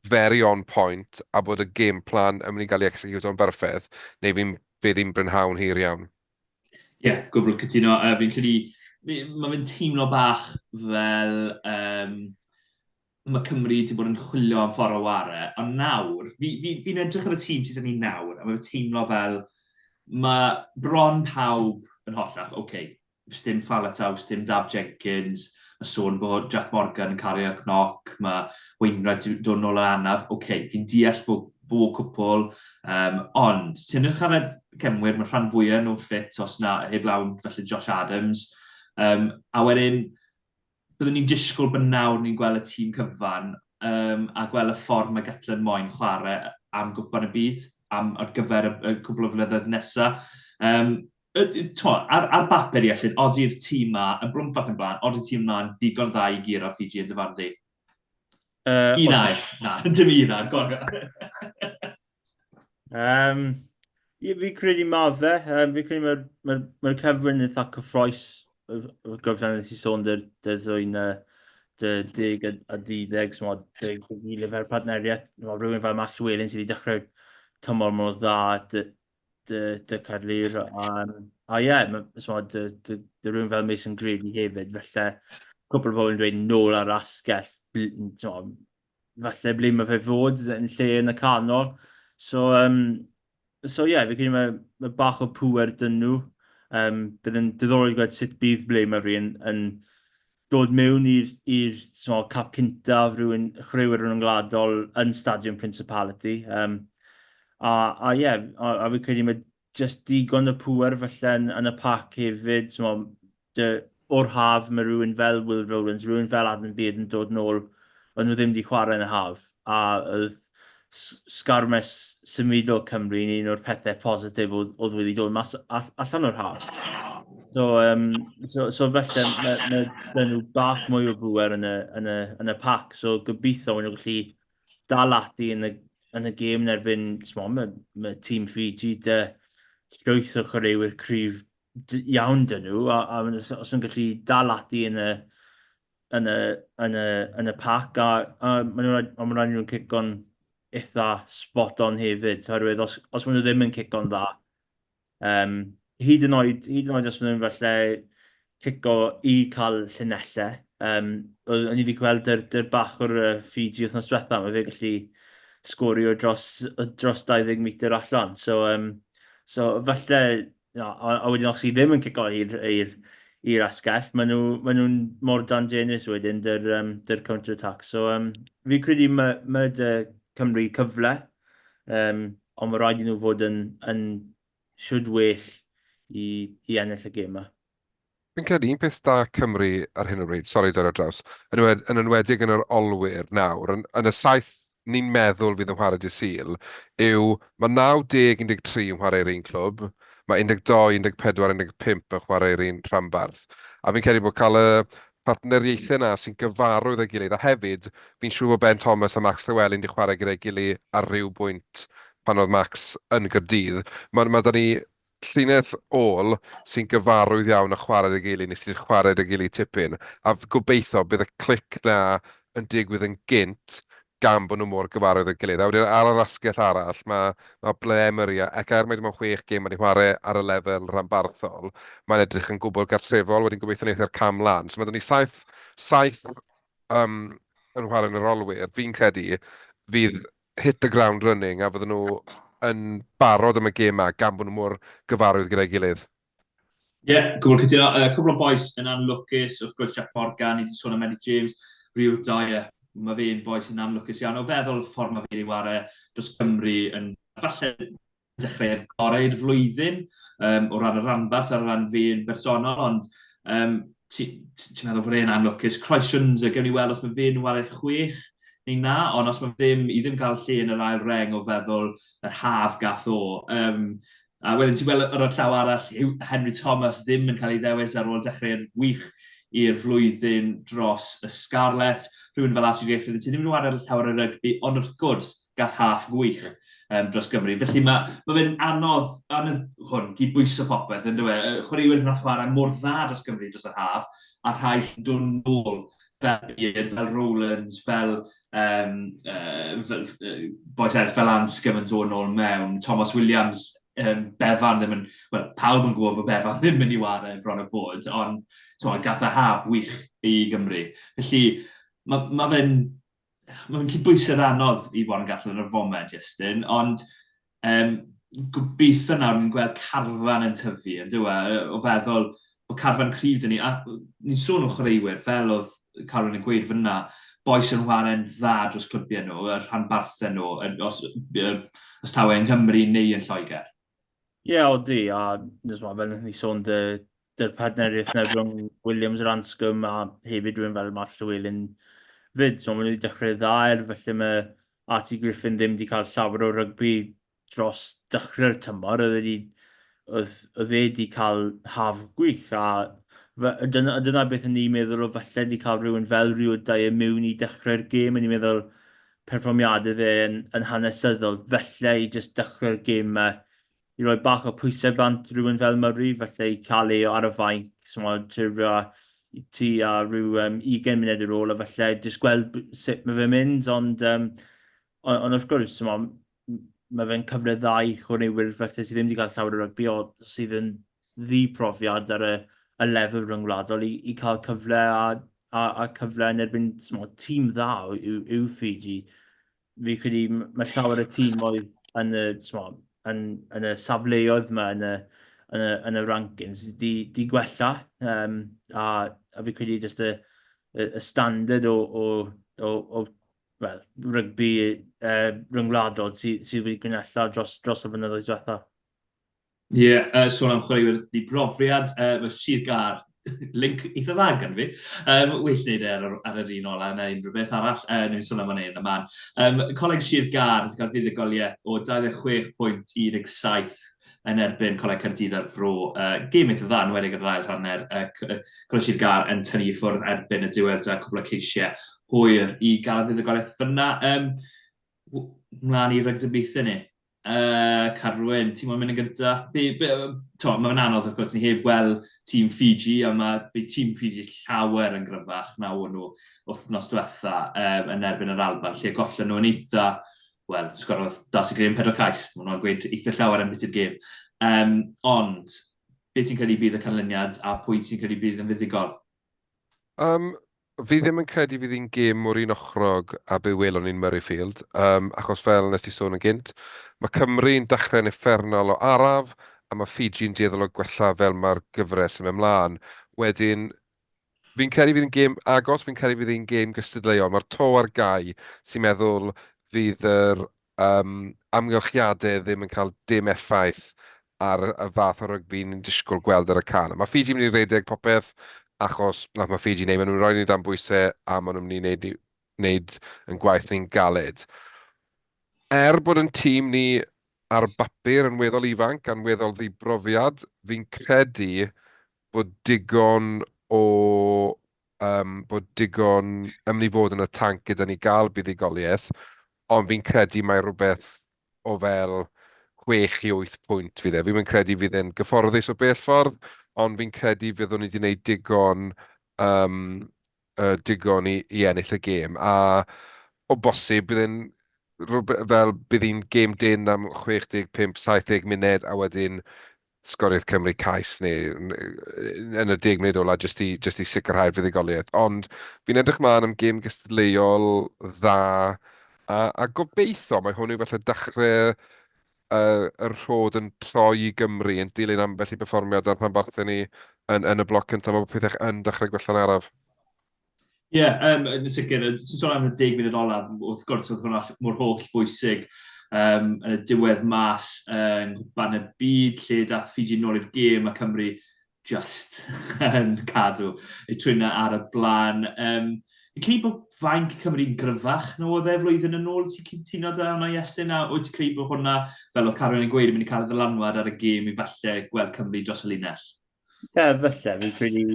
very on point a bod y game plan yn mynd i gael ei execute-o'n berffaith, neu fi'n bydd hi'n brynhawn hir iawn. Ie, yeah, gwbl cytuno. Uh, fi'n credu, mae fe'n teimlo bach fel um, mae Cymru wedi bod yn chwilio am ffordd o ware, ond nawr, fi'n fi, fi, fi edrych ar y tîm sydd ni nawr, a mae'n teimlo fel mae bron pawb yn hollach, oce, okay, sdim Faletau, sdim Daf Jenkins, mae sôn bod Jack Morgan yn cario cnoc. mae Wainwright wedi dod nôl o'r anaf. Oce, okay, fi'n deall bod bo cwpl, um, ond ti'n edrych ar y cefnwyr, mae rhan fwyaf nhw'n ffit os na heblaw falle Josh Adams. Um, a wedyn, byddwn ni'n disgwyl bod nawr ni'n gweld y tîm cyfan um, a gweld y ffordd mae Gatland moyn chwarae am gwpan y byd am, ar gyfer y, y cwbl o flynyddoedd nesaf. Um, to, ar, ar bapur, Iestyn, odi'r tîm ma, yn blwmp ac yn blaen, odi'r tîm ma'n digon dda i guro Fiji yn dyfarn di? Un air. Na, dim un air, go on. Um, ie, fi credu ma fe. Um, fi credu mae'r ma, ma cyfrwng yn eitha cyffroes. Gyfran nes i sôn dy'r dy ddwy'n dy deg a, a deuddeg, so mae dy gilydd fel partneriaeth. Mae rhywun fel Matt Llewellyn sydd wedi dechrau tymor mor dda, dy, dy, dy Caerlŷr. Um, a ie, yeah, so dy, dy, dy rhywun fel Mason Grady hefyd, felly cwpl o bobl yn dweud nôl ar asgell, so, falle ble mae fe fod yn lle yn y canol. So, um, so yeah, fi credu mae, mae bach o pŵer dyn nhw. Um, bydd yn diddorol i gweld sut bydd ble mae fi yn, yn dod mewn i'r so, cap cyntaf rhywun chwaraewyr rhyngwladol yn Stadiwm Principality. Um, a, a ie, yeah, a, a fi credu mae jyst digon o pŵer falle yn, yn y pac hefyd. So, dy, o'r haf mae rhywun fel Will Rowlands, rhywun fel Adam Beard yn dod nôl, o'n nhw ddim wedi chwarae yn y haf. A oedd sgarmes symudol Cymru yn un o'r pethau positif oedd, oedd wedi dod mas all, allan o'r haf. So, um, so, so felly mae, mae, mae nhw bach mwy o bŵer yn y, yn y, yn y pac. So gobeithio maen nhw'n gallu dal ati yn y, yn y gêm yn erbyn, mae, mae tîm Fiji dy llwyth o chwaraewyr cryf iawn dyn nhw, a, a os nhw'n gallu dal ati yn y, yn y, yn y, yn y pac, a, a maen nhw'n ma rhaid nhw'n cico'n eitha spot on hefyd, oherwydd os, os maen nhw ddim yn cico'n dda, um, hyd yn oed, hyd yn oed os maen nhw'n falle cico i cael llinellau, um, o'n i wedi gweld dyr, dyr bach o'r Fiji wythnos diwetha, mae fe gallu sgorio dros, dros 20 metr allan. So, um, so falle No, a, a wedyn os i ddim yn cico i'r i'r i'r asgell, maen nhw, maen nhw'n mor dangerous wedyn dy'r um, dy'r counter attack. So um, fi credu mae, mae dy Cymru cyfle, um, ond mae rhaid i nhw fod yn, yn siwd well i, i ennill y gêm yma. Fi'n credu un peth da Cymru ar hyn o bryd, sori dod ar draws, yn enwed- yn enwedig yn yr olwyr nawr, yn, yn y saith ni'n meddwl fydd yn chwarae dydd Sul, yw mae 90, 13 yn chwarae i'r un clwb, mae 12, 14, 15 yn chwarae i'r un rhanbarth. A fi'n credu bod cael y partneriaethau 'na sy'n gyfarwydd â'i gilydd, a hefyd fi'n siŵr bod Ben Thomas a Max Llewellyn 'di chwarae gyda'i gilydd ar ryw bwynt pan oedd Max yn Gaerdydd. Mae, mae 'da ni llinell ôl sy'n gyfarwydd iawn a chwarae 'da'i gilydd, neu sydd 'di chwarae 'da'i gilydd tipyn, a gobeithio bydd y clic 'na yn digwydd yn gynt gan bod nhw mor gyfarwydd â'i gilydd. A wedyn ar yr asgell arall, mae, mae Blair Murray, ac er mai dim ond chwech gêm mae 'di chwarae ar y lefel ranbarthol, mae'n edrych yn gwbl gartrefol, wedyn gobeithio wneith e'r cam lan. So mae 'da ni saith, saith um, yn chwarae yn yr olwyr, fi'n credu, fydd hit the ground running a fydden nhw yn barod am y gêm 'ma gan bod nhw mor gyfarwydd gyda'i gilydd. Ie, yeah, gwbl cytuno. Uh, cwbl o bois yn anlwcus, wrth gwrs Jack Morgan, ni wedi sôn am Eddie James, Rio Dyer, mae fe'n boi sy'n anlwcus iawn. O feddwl y ffordd mae fe wedi ware dros Cymru yn falle dechreuad gorau i'r flwyddyn um, o ran y rhanbarth ar ran fi yn bersonol, ond um, ti'n ti, ti meddwl bod e'n anlwcus. Croes Shunza, gewn ni weld os mae fe'n ware chwech neu na, ond os mae ddim, i ddim cael lle yn yr ail reng o feddwl yr haf gath o. Um, a wedyn ti'n gweld ar y llaw arall, Henry Thomas ddim yn cael ei ddewis ar ôl dechreuad wych i'r flwyddyn dros y Scarlets. Rhywun fel Archie Griffith, ti ddim yn wario llawer o rygbi, ond wrth gwrs, gath haf gwych um, dros Gymru. Felly mae, mae fe'n anodd, anodd hwn, gydbwyso popeth, yn dweud. E? Chwaraewyr nath chwarae mor dda dros Gymru dros yr haf, a rhai sy'n dod nôl fel Beard, fel Rowlands, fel, um, fel uh, boys eraill, fel Anscombe yn dod nôl mewn, Thomas Williams, um, Bevan ddim yn, wel, pawb yn gwybod bod Bevan ddim yn ei ware bron o bod, ond so, gath y haf wych i Gymru. Felly, mae ma fe'n mae'n cydbwysedd anodd i Warren Gatland ar y foment, Iestyn, ond um, gobeithio nawr ni'n gweld carfan yn tyfu, yn dyw e, o feddwl bod carfan cryf dyn ni, a ni'n sôn o chwaraewyr, fel oedd Carwyn yn gweud fyna, Bois yn chwarae'n dda dros clybiau nhw, y rhanbarthau nhw, os, os taw e yng Nghymru neu yn Lloegr. Ie, yeah, odi, a nes ma, fel ni sôn dy, dy'r partneriaeth yna rhwng Williams a Anscombe a hefyd rhywun fel Matt Llewellyn fyd. So maen nhw wedi dechrau dda er, felly mae Artie Griffin ddim wedi cael llawer o rygbi dros dechrau'r tymor. Oedd wedi, oedd, oedd e wedi cael haf gwych a dyna, dyna beth o'n i'n meddwl o falle wedi cael rhywun fel Rio Dyer mewn i dechrau'r gêm. O'n i'n meddwl perfformiadau fe yn, yn hanesyddol, falle i jyst dechrau'r gêm yma i roi bach o pwysau bant rhywun fel Murray, falle i cael ei ar y fainc, so ti a rhyw um, 20 munud ar ôl, a falle jyst gweld sut mae fe'n mynd, ond, um, ond, ond wrth gwrs, so, mae fe'n cyfle dda i chwaraewyr falle sydd ddim wedi cael llawer o rygbi, o sydd yn ddi-profiad ar y, y lefel rhyngwladol i, i cael cyfle a, a, a cyfle yn erbyn smo, tîm dda yw, yw Fiji. Fi credu mae llawer y tîm oedd yn y, smo, yn, yn y safleoedd yma yn y, yn y, yn y rankings di, di gwella um, a, a fi credu jyst y, y, y standard o, o, o, o wel, rygbi uh, rhyngwladol sydd sy wedi gwella dros, dros y flynyddoedd diwetha. Ie, yeah, uh, sôn am chwaraewyr di brofiad, uh, mae Sir Gar, link eitha dda gan fi. Um, well wneud e ar, ar yr un ola neu unrhyw beth arall, uh, neu'n sôn am hynny yn y man. Um, Coleg Sir Gar wedi cael fuddugoliaeth o 26.17 yn erbyn Coleg Caerdydd a'r Fro. Uh, gêm eitha dda, yn wedig ar yr ail hanner. Uh, Coleg Sir Gar yn tynnu i ffwrdd erbyn y diwedd da cwbl o ceisiau hwyr i gael y fuddugoliaeth fyna. Um, mlaen i rygdybiaethau ni. Uh, Carwyn, ti'n moyn mynd yn gynta? Be, be, to, mae'n anodd, wrth gwrs, ni heb gweld tîm Fiji, a mae be tîm Fiji llawer yn gryfach na o'n nhw wythnos diwetha um, yn erbyn yr Alban, lle gollon nhw yn eitha, wel, sgorodd Darcy Graham pedwar cais, maen nhw'n gweud eitha llawer am beth i'r gêm. Um, ond, be ti'n credu bydd y canlyniad a pwy ti'n credu bydd yn fuddugol? Um, fi ddim yn credu fydd hi'n gêm mor unochrog a be welon ni'n Murrayfield, um, achos fel nes ti sôn yn gynt, mae Cymru'n dechrau'n uffernol o araf, a mae Fiji'n dueddol o gwella fel mae'r gyfres yn mynd mlaen. Wedyn, fi'n credu fydd hi'n gêm agos, fi'n credu fydd hi'n gêm gystadleuol. Mae'r to ar gau sy'n meddwl fydd yr um, amgylchiadau ddim yn cael dim effaith ar y fath o rygbi ni'n disgwyl gweld ar y can. Mae Fiji mynd i redeg popeth achos nath mae Fiji wneud, maen nhw'n rhoi ni dan bwysau a maen nhw'n mynd i wneud, wneud yn gwaith ni'n galed. Er bod yn tîm ni ar bapur yn weddol ifanc a'n weddol ddibrofiad, fi'n credu bod digon o um, bod digon yn mynd i fod yn y tanc gyda ni gael buddugoliaeth, ond fi'n credu mai rhywbeth o fel 6 i 8 pwynt fydd e. Fi'n mynd credu fydd e'n gyfforddus o bell ffordd, ond fi'n credu fyddwn ni wedi gwneud digon, um, uh, digon i, i ennill y gêm. A o bosib bydd e'n fel bydd hi'n gêm dyn am 65-70 munud a wedyn sgoriodd Cymru cais neu yn y deg munud ola jyst i, jyst i sicrhau'r fuddugoliaeth. Ond fi'n edrych mlaen am gêm gystadleuol dda a, a gobeithio mae hwn yw falle dechrau uh, y rhod yn troi i Gymru yn dilyn ambell i berfformiad ar rhanbarthau ni yn, yn y bloc cyntaf. Mae pethau yn dechrau gwella'n araf. Ie, yeah, um, yn sicr, sy'n sôn am y deg munud olaf, wrth gwrs oedd hwnna mor holl bwysig um, yn y diwedd mas yng Nghwpan y Byd, lle dath Fiji nôl i'r gêm a Cymru just yn cadw eu trwyna ar y blaen. Um, fi'n credu bod fainc Cymru'n gryfach na oedd e flwyddyn yn ôl. Ti'n cytuno da hwnna, Iestyn? A wyt ti'n credu bod hwnna, fel oedd Carwyn yn gweud, yn mynd i cael y ddylanwad ar y gêm i falle gweld Cymru dros y linell? Ie, yeah, falle. Fi'n credu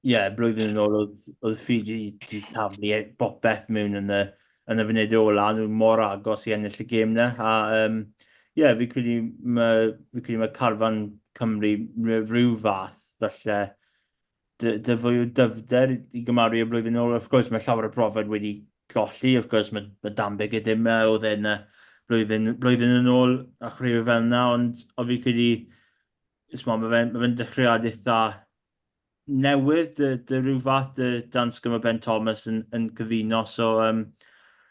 ie, yeah, blwyddyn yn ôl oedd, oedd Fiji wedi taflu e, bopeth mewn yn y, yn y funudau ola, nhw mor agos i ennill y gêm na. A um, ie, yeah, fi credu mae, fi credu mae carfan Cymru rhyw fath, falle, dy, dy fwy o dyfder i gymaru y blwyddyn ôl. Of course, mae llawer o brofiad wedi golli, of course, mae, mae Dan Biggar dim e, oedd e'n blwyddyn, blwyddyn yn ôl a chwaraewyr fel yna, ond o fi credu, mae fe'n ma fe dechreuad eitha newydd, dy, dy rhyw fath dy Danscombe a Ben Thomas yn, yn cyfuno. So, um,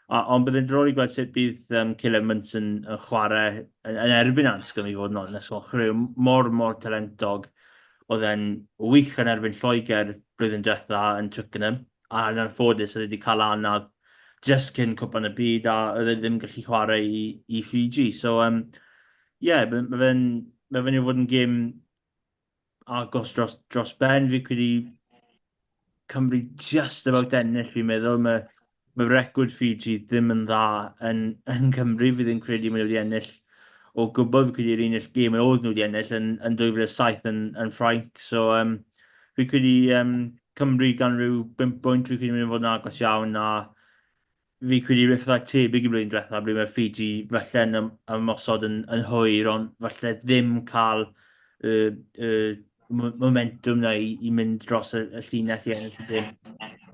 a, ond bydd yn diddorol i gweld sut bydd um, Caleb Munson yn chwarae yn, yn erbyn Anscombe i fod yn onest. Wel, chwarae mor, mor talentog. Oedd e'n wych yn erbyn Lloegr blwyddyn diwetha yn Twickenham. A yn anffodus, oedd e wedi cael anaf just cyn Cwpan y Byd a oedd e ddim gallu chwarae i, i Fiji. So, um, yeah, mae ma fe'n ma fe'n fod yn gêm agos dros, dros ben. Fi credu Cymru just about ennill, fi'n meddwl. Mae, mae record Fiji ddim yn dda yn, yn Cymru. Fi ddim credu maen nhw wedi ennill o gwbl. Fi credu yr unig gêm oedd nhw wedi ennill yn, yn 2007 yn, yn Ffrainc. So, um, fi credu um, Cymru gan rhyw 5 bwynt, fi credu mynd i fod yn agos iawn a fi credu rhywbeth fatha tebyg i blwyddyn diwethaf, ble mae Fiji falle yn ymosod yn, yn hwyr, ond falle ddim cael y, y momentum na i, i mynd dros y, y llinell i ennill y gêm.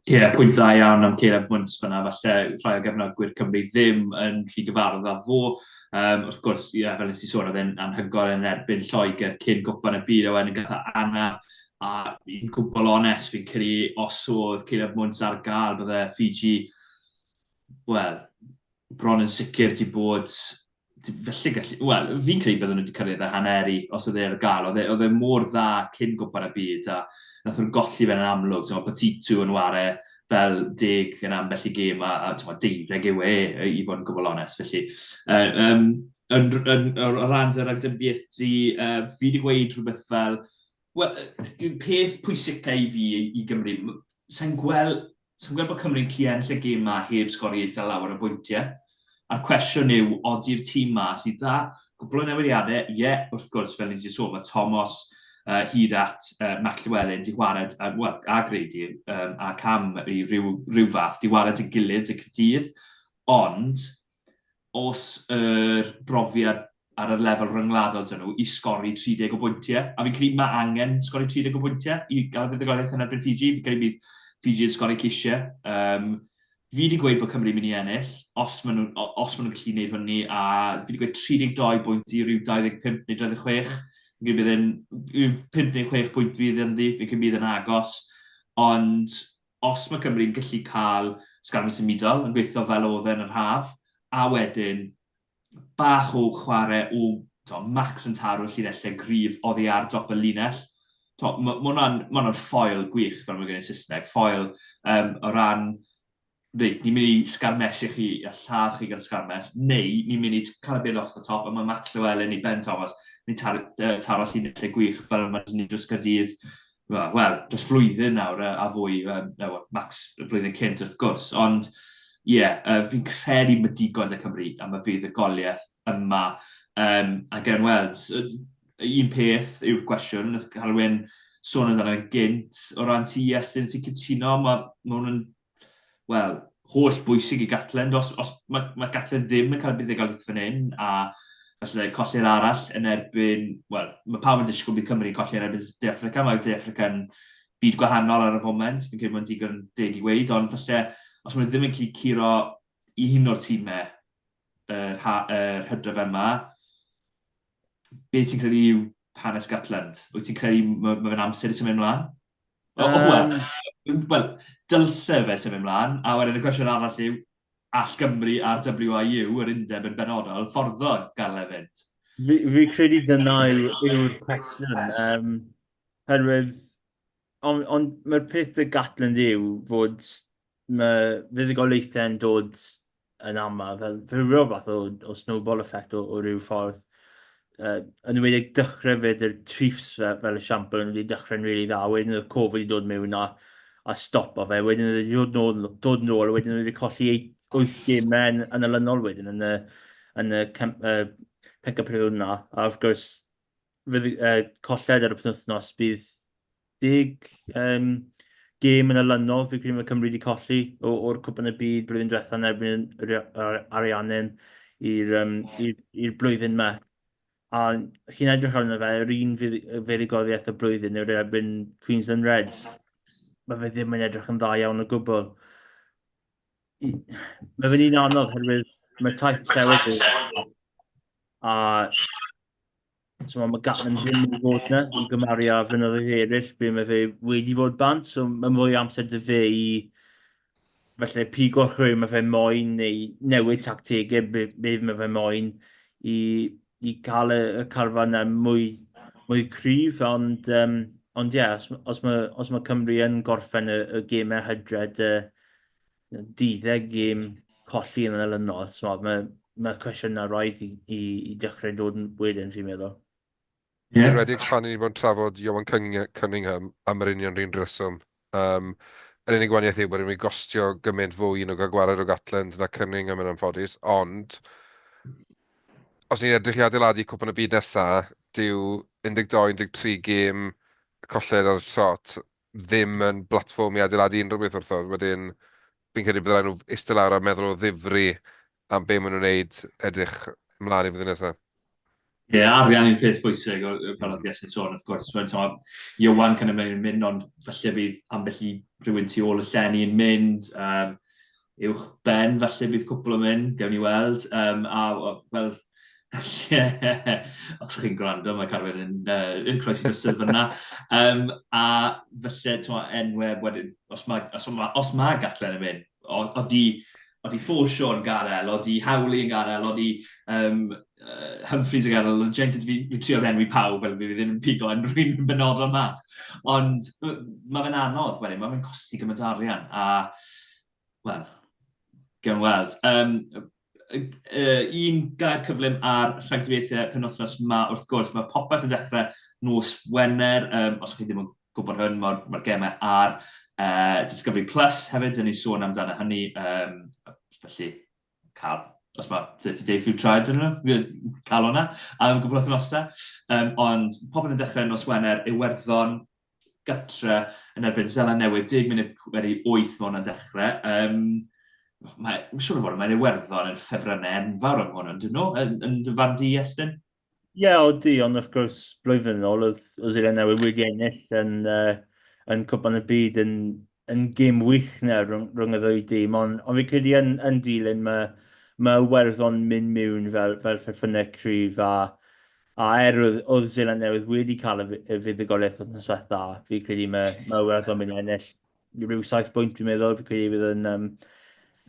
Ie, yeah, pwynt dda iawn am Caleb Muntz fyna. Falle rhai o gefnogwyr Cymru ddim yn rhy gyfarwydd â fo. Um, wrth gwrs, ie, yeah, fel nes i sôn, oedd e'n anhygoel yn erbyn Lloegr cyn gwpan y byd, a wedyn gath e anaf. A i'n gwbl onest, fi'n credu os oedd Caleb Muntz ar gael, bydde Fiji, wel, bron yn sicr 'di bod, felly gallu, wel, fi'n credu bydden nhw wedi cyrraedd y haneri os oedd e ar gael. Oedd e, oedd e mor dda cyn gwpan y byd a nath nhw'n golli fe'n amlwg. Ti'n Botitu yn ware fel deg yn ambell i gêm a, a ti'n deuddeg yw e, i fod yn gwbl onest. Felly, uh, um, yn, yn, o ran dy ragdybiaeth di, uh, fi wedi gweud rhywbeth fel, Wel, y peth pwysica i fi i Gymru, sa'n gweld, sa'n gweld bod Cymru'n gallu ennill y gêm ma heb sgori eitha lawer o bwyntiau. A'r cwestiwn yw, odi'r tîm ma sydd dda, cwpl o newidiadau, ie, yeah, wrth gwrs, fel ni wedi sôn, mae Thomas uh, hyd at uh, Matt Llewellyn di wared, uh, well, a Grady um, a Cam i ryw, ryw fath, di wared y gilydd y Cydydd, ond os yr brofiad ar y lefel ryngwladol 'da nhw i sgori 30 o bwyntiau. A fi'n credu mae angen sgori 30 o bwyntiau i gael y fuddugoliaeth yn erbyn Fiji. Fi'n credu bydd Fiji yn sgori ceisiau. Um, fi wedi gweud bod Cymru'n mynd i ennill, os maen nhw'n os maen nhw'n gallu gwneud hynny, a fi wedi gweud 32 bwynt i ryw 25 neu 26. Fi'n credu bydd e'n 5 neu 6 pwynt bydd ynddi, fi'n credu bydd e'n agos. Ond os mae Cymru'n gallu cael sgarmes symudol yn gweithio fel oedd e yn yr haf, a wedyn bach o chwarae o to, Max yn taro llinellau gryf oddi ar dop y linell. To, mae ma hwnna'n ma hwnna ffoil gwych, fel mae'n gwneud Saesneg, ffoil um, o ran, reit, ni'n mynd i sgarmesu chi a lladd chi gyda sgarmes, neu ni'n mynd i cael y bêl off the top, a mae Max Llewellyn neu Ben Thomas yn taro, taro llinellau gwych fel mae'n gwneud dros Gaerdydd wel, dros flwyddyn nawr a, a fwy, um, no, Max y blwyddyn cynt wrth gwrs, ond ie, yeah, uh, fi'n credu mae digon da Cymru am y fuddugoliaeth yma. Um, a gen weld, un peth yw'r cwestiwn, nath Carwyn sôn amdano gynt, o ran ti, Iestyn, ti'n cytuno, mae ma hwn yn wel, holl bwysig i Gatland. Os, os mae, mae Gatland ddim yn cael buddugoliaeth fan hyn, a falle colli'r arall yn erbyn, wel, mae pawb yn disgwyl bydd Cymru'n colli yn erbyn De Affrica, mae De Affrica yn byd gwahanol ar y foment, fi'n credu mae'n digon deg i weud, ond falle os maen nhw ddim yn gallu curo un o'r tîmau yr, ha, yr hydref yma, be ti'n credu yw hanes Gatland? Wyt ti'n credu mae ma fe'n amser i symud ymlaen? Um, Wel, well, dylse fe symud ymlaen, a wedyn y cwestiwn arall yw, all Gymru a'r WIU, yr undeb yn benodol, fforddo gael e fynd? Fi, fi credu dyna yw'r yw cwestiwn. Um, herwydd, ond on, mae'r peth dy Gatland yw fod mae fuddugoliaethau'n dod yn aml, fel, fel rhyw fath o, o snowball effect o, o ryw ffordd. Uh, yn enwedig dechrau fyd yr Chiefs fel, fel esiampl yn wedi dechrau'n rili really dda, wedyn oedd Covid wedi dod mewn a, a stopo fe, wedyn oedd wedi dod nôl, dod nôl, wedyn oedd wedi colli 8 gemau yn, yn olynol wedyn yn y, yn y uh, pencampwriaeth yna. A wrth gwrs, fydd, uh, colled ar y penwythnos bydd 10 um, gêm yn olynol, fi'n credu mae Cymru wedi colli o'r Cwpan y Byd blwyddyn diwethaf yn erbyn yr Ariannin i'r um, i'r blwyddyn yma. A chi'n edrych arno fe, yr un fuddugoliaeth y blwyddyn yw'r erbyn Queensland Reds. Mae fe ddim yn edrych yn dda iawn o gwbl. Mae fe'n un anodd herwydd mae taith llewydd a So mae Gatland ddim wedi bod yna i gymaru â flynyddoedd eraill ble mae fe wedi fod bant, so mae mwy o amser 'da fe i falle pigo rhywun mae fe moyn neu newid tactegau be, be mae fe moyn i, i cael y, y carfan yna mwy, mwy cryf, ond, um, Ond ie, yeah, os, os, mae, os mae Cymru yn gorffen y, y gemau hydred, y deuddeg gêm colli yn olynol, so mae, mae cwestiynau rhaid i, i, i dechrau dod yn wedyn, fi'n meddwl. Yn enwedig pan ni wedi bod yn trafod Ioan Cunningham am yr union 'run reswm. Um, yr unig wahaniaeth yw bod e'n mynd i gostio gymaint fwy i nhw gael gwared o Gatland na Cunningham yn anffodus, ond os ni'n edrych i adeiladu Cwpan y Byd nesa, dyw 12, 13 gêm colled ar y trot ddim yn blatfform i adeiladu unrhyw beth wrtho. Wedyn, fi'n credu bydd rhaid nhw eistedd lawr a meddwl o ddifri am be maen nhw'n wneud edrych ymlaen i flwyddyn nesaf. Ie, yeah, arian yw'r peth bwysig, fel oedd Iestyn sôn, wrth gwrs. Mae'n teimlo, Iwan kind of yn mynd, ond falle bydd ambell i rhywun tu ôl y llenni yn mynd. Um, uwch ben, falle bydd cwpl yn mynd, gewn ni weld. Um, a, fel, os chi'n gwrando, mae Carwyn yn, uh, yn croesi bysedd fyna. Um, a falle, ti'n enweb wedyn, os mae, os mae, os mae Gatland yn mynd, odi, odi Forshaw yn gadael, odi Howley yn gadael, odi um, Humphreys yn gadael, ond Jenkins, fi, fi trio enwi pawb, fel fi ddim yn pigo unrhyw un yn benodol mas. Ond mae fe'n anodd, wedyn, mae fe'n costi gymaint o arian, a, wel, gewn weld. Um, un gair cyflym ar rhagdybiaethau penwythnos ma, wrth gwrs, mae popeth yn dechrau nos Wener, um, os chi ddim yn gwybod hwn, mae'r ma gemau ar Discovery Plus hefyd, dyn ni'n sôn amdano hynny, um, felly cael, os mae 30 Day Food Trial dyn nhw, cael hwnna am gwbl o wythnosau. Um, ond popeth yn dechrau nos Wener, Iwerddon gytre yn erbyn Seland Newydd, 10 munud wedi 8 mae hwnna'n dechrau. Um, mae, siŵr o fod, mae'n Iwerddon yn ffefrynnau enfawr am hwn, ond dyn nhw, yn, yn dy farn di, Iestyn? Ie, yeah, odi, ond wrth gwrs, blwyddyn yn ôl, oedd oedd Seland Newydd wedi ennill yn, uh, yn Cwpan y Byd yn, yn gêm wych na rhwng, rhwng y ddwy dîm, ond, ond fi'n credu yn, yn dilyn mae, mae Iwerddon mynd mewn fel, fel ffefrynnau cryf a, a er oedd, oedd Seland Newydd wedi cael y, y fuddugoliaeth wythnos diwetha, fi'n credu mae, mae Iwerddon mynd ennill rhyw 7 bwynt dwi'n meddwl, fi'n credu bydd yn, um,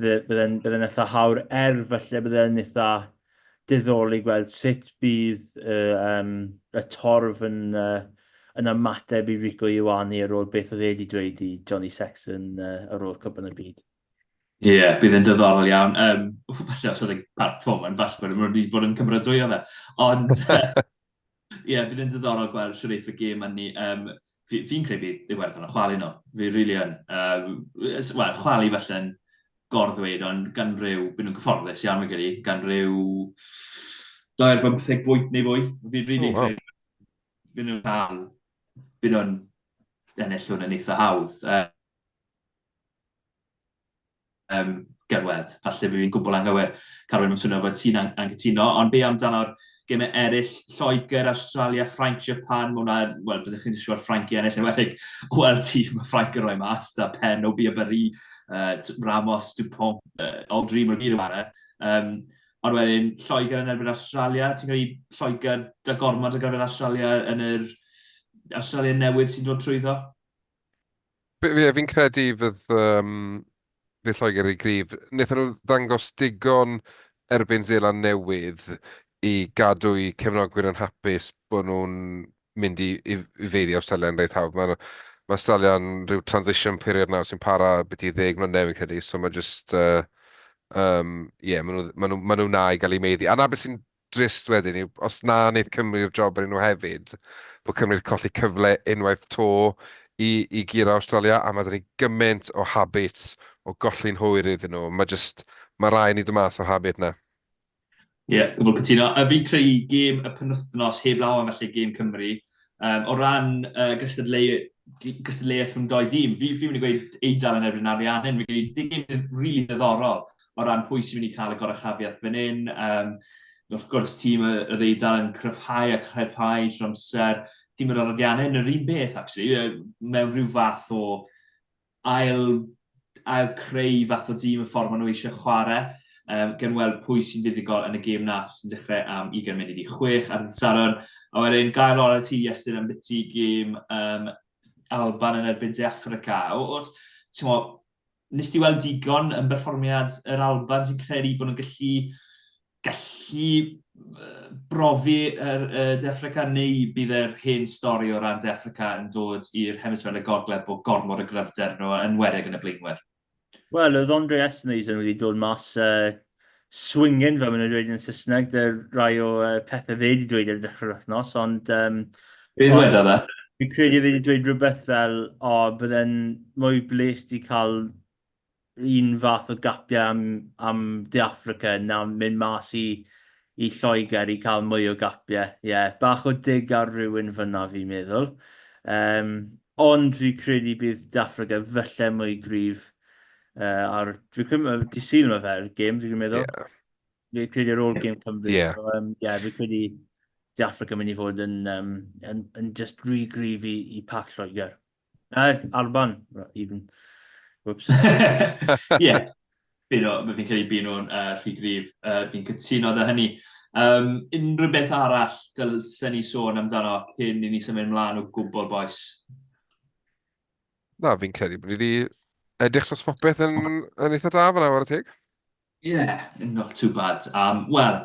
bydd yn, bydd yn eitha hawr, er falle bydd yn eitha diddorol i gweld sut bydd y, um, y torf yn, uh, yn ymateb i Rico Ioane ar ôl beth oedd e wedi dweud i Johnny Sexton uh, ar ôl Cwpan y Byd. Ie, yeah, bydd yn diddorol iawn. Um, falle os oedd e Parc Foreman, falle bod nhw wedi bod yn cymeradwyo fe. Ond, Ie, yeah, bydd yn diddorol gweld shwt eiff y gêm hynny. Um, fi'n fi credu bydd Iwerddon yn chwalu nhw. Fi rili really yn. Um, Wel, chwalu falle'n gorddweud, ond gan rhyw, byd nhw'n gyfforddus iawn fi'n credu, gan rhyw 2 ar 15 bwynt neu fwy. Fi'n rili oh, wow. credu bydd nhw'n cael, bydd nhw'n ennill hwn yn eitha hawdd. Um, gan weld, falle bydd fi'n gwbl anghywir. Carwyn, mae'n swnio bod ti'n ang anghytuno, ond be amdano'r gemau eraill, Lloegr, Australia, Ffrainc, Japan, mae hwnna, wel, byddwch chi'n disgwyl Ffrainc i ennill, yn enwedig wel tîm mae Ffrainc yn rhoi mas, da Pen, Obi a Barry, Ramos, Dupont, Audrey, mae'n gyd yn chwarae. Um, ond wedyn, Lloegr yn erbyn Australia, ti'n credu Lloegr da gormod ar gyfer Australia yn yr Australia newydd sy'n dod trwyddo? Ie, fi'n credu fydd, um, fydd Lloegr i gryf. Wnaethon nhw ddangos digon erbyn Seland Newydd i gadw'u cefnogwyr yn hapus bod nhw'n mynd i, i, i feiddi Awstralia yn reit hawdd. Mae, mae Awstralia yn rhyw transition period nawr sy'n para byti 10 mlynedd fi'n credu, so mae just... Uh, um, yeah, maen nhw, maen nhw, maen nhw na i gael eu meiddi. A na beth sy'n drist wedyn yw, os na wneith Cymru'r job ar nhw hefyd, bod Cymru'n colli cyfle unwaith 'to i, i guro Awstralia, a mae 'da ni gymaint o habit o golli'n hwyr iddyn nhw. Mae just, mae rhaid ni dod mas o'r habit na. Ie, yeah, gwbl cytuno. A fi'n creu gêm y penwythnos heb law am felly gêm Cymru. Um, o ran uh, gystadleu, gystadleuaeth rhwng doi dîm, fi, fi'n mynd i gweud Eidal yn erbyn Ariannin. Fi'n credu gêm rili ddiddorol o ran pwy sy'n mynd i cael y goruchafiaeth fan hyn. Um, wrth gwrs, tîm yr Eidal yn cryfhau a cryfhau trwy amser. Tîm yr Ariannin yr un beth, actually, mewn rhyw fath o ail, ail creu fath o dîm y ffordd maen nhw eisiau chwarae. Um, gan weld pwy sy'n fuddugol yn y gêm na sy'n dechrau am 5:40 ar ddydd Sadwrn. A wedyn, gair ola ti, Iestyn, am biti gêm um, Alban yn erbyn De Affrica. O, o, nes ti weld digon yn berfformiad yr Alban? Ti'n credu bod nhw'n gallu, gallu brofi yr De Affrica neu bydd yr hen stori o ran De Affrica yn dod i'r hemisffer y gogledd bod gormod o gryfder nhw yn enwedig yn y blaenwyr? Wel, oedd Andre Esterhuizen wedi dod mas swinging, fel maen nhw'n dweud yn Saesneg, dy rai o pethau fe wedi dweud ar y dechrau'r wythnos, ond... Beth wedodd e? Fi'n credu fe wedi dweud rhywbeth fel, o, bydde'n mwy bles di cael un fath o gapiau am, am De Affrica na mynd mas i, i Lloegr i cael mwy o gapiau. Ie, yeah, bach o dig ar rhywun fyna fi'n meddwl. Ond fi credu bydd De Affrica falle mwy gryf ar... Fi'n credu, dydd Sul mae fe'r gêm, fi'n meddwl. Yeah. Fi'n credu ar ôl gêm Cymru. Yeah. So, yeah, fi'n credu De Affrica mynd i fod yn, yn just rhy gryf i pac Lloegr. Alban, even. Whoops. Ie. Fi'n credu byd nhw'n rhy gryf. Fi'n cytuno da hynny. Unrhyw beth arall dylsen ni sôn amdano cyn i ni symud ymlaen o gwbl, bois? Na, fi'n credu bod ni wedi edrych dros popeth yn eitha da fan'na, whare teg. Yeah, not too bad. Wel,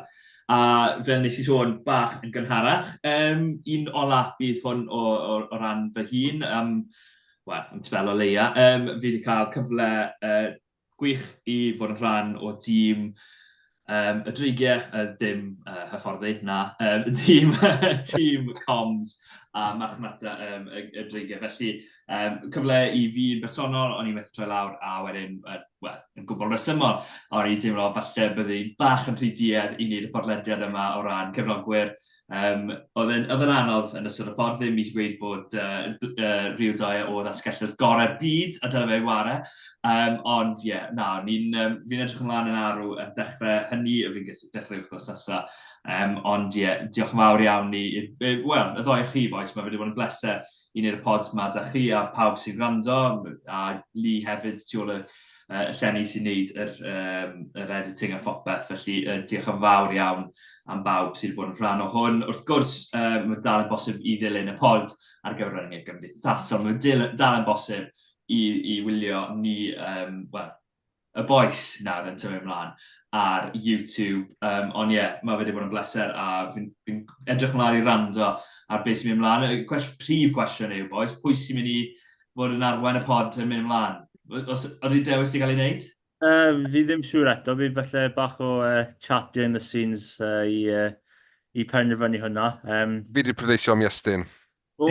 a fel nes i sôn bach yn gynharach, un ola bydd hwn o ran fy hun, wel, am sbel o leia. Fi wedi cael cyfle gwych i fod yn rhan o dîm y Dreigiau, dim hyfforddi, na, tîm comms a marchnata y Dreigiau. Felly, cyfle i fi yn bersonol, o'n i'n methu troi lawr, a wedyn, wel, yn gwbl resymol, o'n i'n teimlo falle bydde hi bach yn rhy duedd i wneud y podlediad yma o ran cefnogwyr. Oedd e'n anodd yn ystod y pod, ddim i ddweud bod Rio Dyer oedd asgellwr gorau'r byd a dyle fe ei ware. Ond ie, yeah, na, fi'n edrych ymlaen yn arw ar dechrau hynny, fi'n dechrau wythnos nesaf. Ond ie, yeah, diolch yn fawr iawn i, wel, y ddoi chi, boys, mae wedi bod yn bleser i wneud y pod 'ma 'da chi a pawb sy'n gwrando, a Lee hefyd tu ôl y llenni sy'n neud yr editing a phopeth, felly diolch yn fawr iawn am bawb sydd wedi bod yn rhan o hwn. Wrth gwrs, mae dal yn bosib i ddilyn y pod ar gyfryngau gymdeithasol, mae dal yn bosib i wylio ni, wel, y bois nawr yn symud ymlaen ar YouTube. Ond ie, yeah, mae fe wedi bod yn bleser a fi'n fi edrych ymlaen i rando ar beth sy'n mynd ymlaen. Y prif cwestiwn yw, bois, pwy sy'n mynd i fod yn arwain y pod yn mynd ymlaen? Os, ydy dewis di gael ei wneud? Fi ddim siŵr eto, fi falle bach o chat behind the scenes i penderfynu hwnna. Fi wedi pleidleisio am Iestyn. O!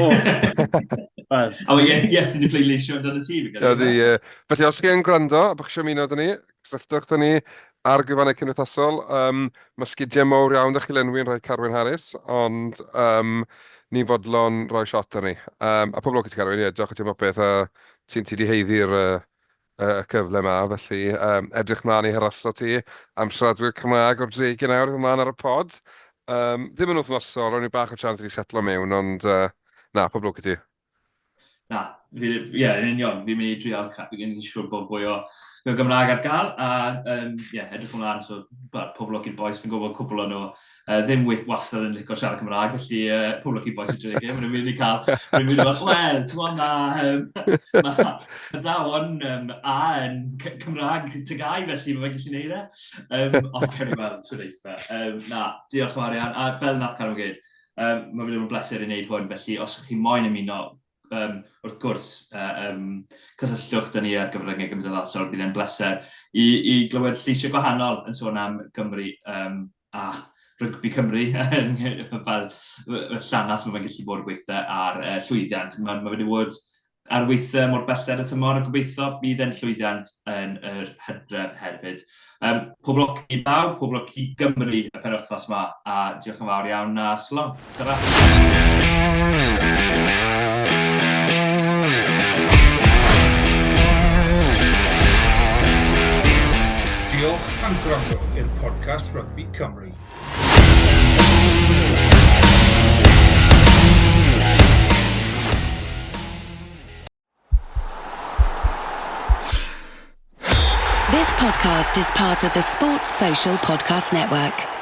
Wel. O ie, ie, sy'n di pleidleisio amdano ti, fi'n credu. Ydy, ie. Felly, os chi yn gwrando a bod chi eisiau ymuno 'da ni, cysylltwch 'da ni ar gwefannau cymdeithasol. Mae sgidiau mowr iawn 'da chi lenwi yn rhai Carwyn Harris, ond ni'n fodlon rhoi shot arni. A pob lwc i ti, Carwyn, ie, diolch i ti am bopeth, a ti'n ti 'di haeddu'r y cyfle 'ma, felly edrych mlaen i harasso ti am siaradwyr Cymraeg o'r Dreigiau nawr i ddod mlaen ar y pod. Ddim yn wythnosol, rown ni bach o chance i ti setlo mewn, ond na, pob lwc i ti. Na, ie, yn union, fi'n mynd i drial, fi'n mynd i siŵr bod fwy o Gymraeg ar gael, a ie, edrych ymlaen, so pob lwc i'r bois, fi'n gwybod cwpl o nhw ddim wastad yn licio siarad Cymraeg, felly pob lwc i bois y Dreigiau, maen nhw'n mynd i cael, maen nhw'n mynd i fod, wel, ti'n gwybod, ma athrawon A yn Cymraeg TGAU, felly mae fe'n gallu neud e. Ond cawn ni weld tro dwytha. Na, diolch yn fawr iawn, a fel nath Carwyn gweud, mae wedi bod yn bleser i wneud hwn, felly os ych chi moyn ymuno, wrth gwrs, cysylltwch 'da ni ar gyfryngau gymdeithasol, bydd e'n bleser i glywed lleisiau gwahanol yn sôn am Gymru a rygbi Cymru fel llanast mae fe'n gallu bod weithiau ar llwyddiant. Mae wedi bod ar weithiau mor belled y tymor a gobeithio bydd e'n llwyddiant yn yr hydref hefyd. Pob lwc i bawb, pob lwc i Gymru y penwythnos 'ma, a diolch yn fawr iawn a shalom. Tara. Diolch am gwrando i'r podcast Rygbi Cymru. This podcast is part of the Sports Social Podcast Network.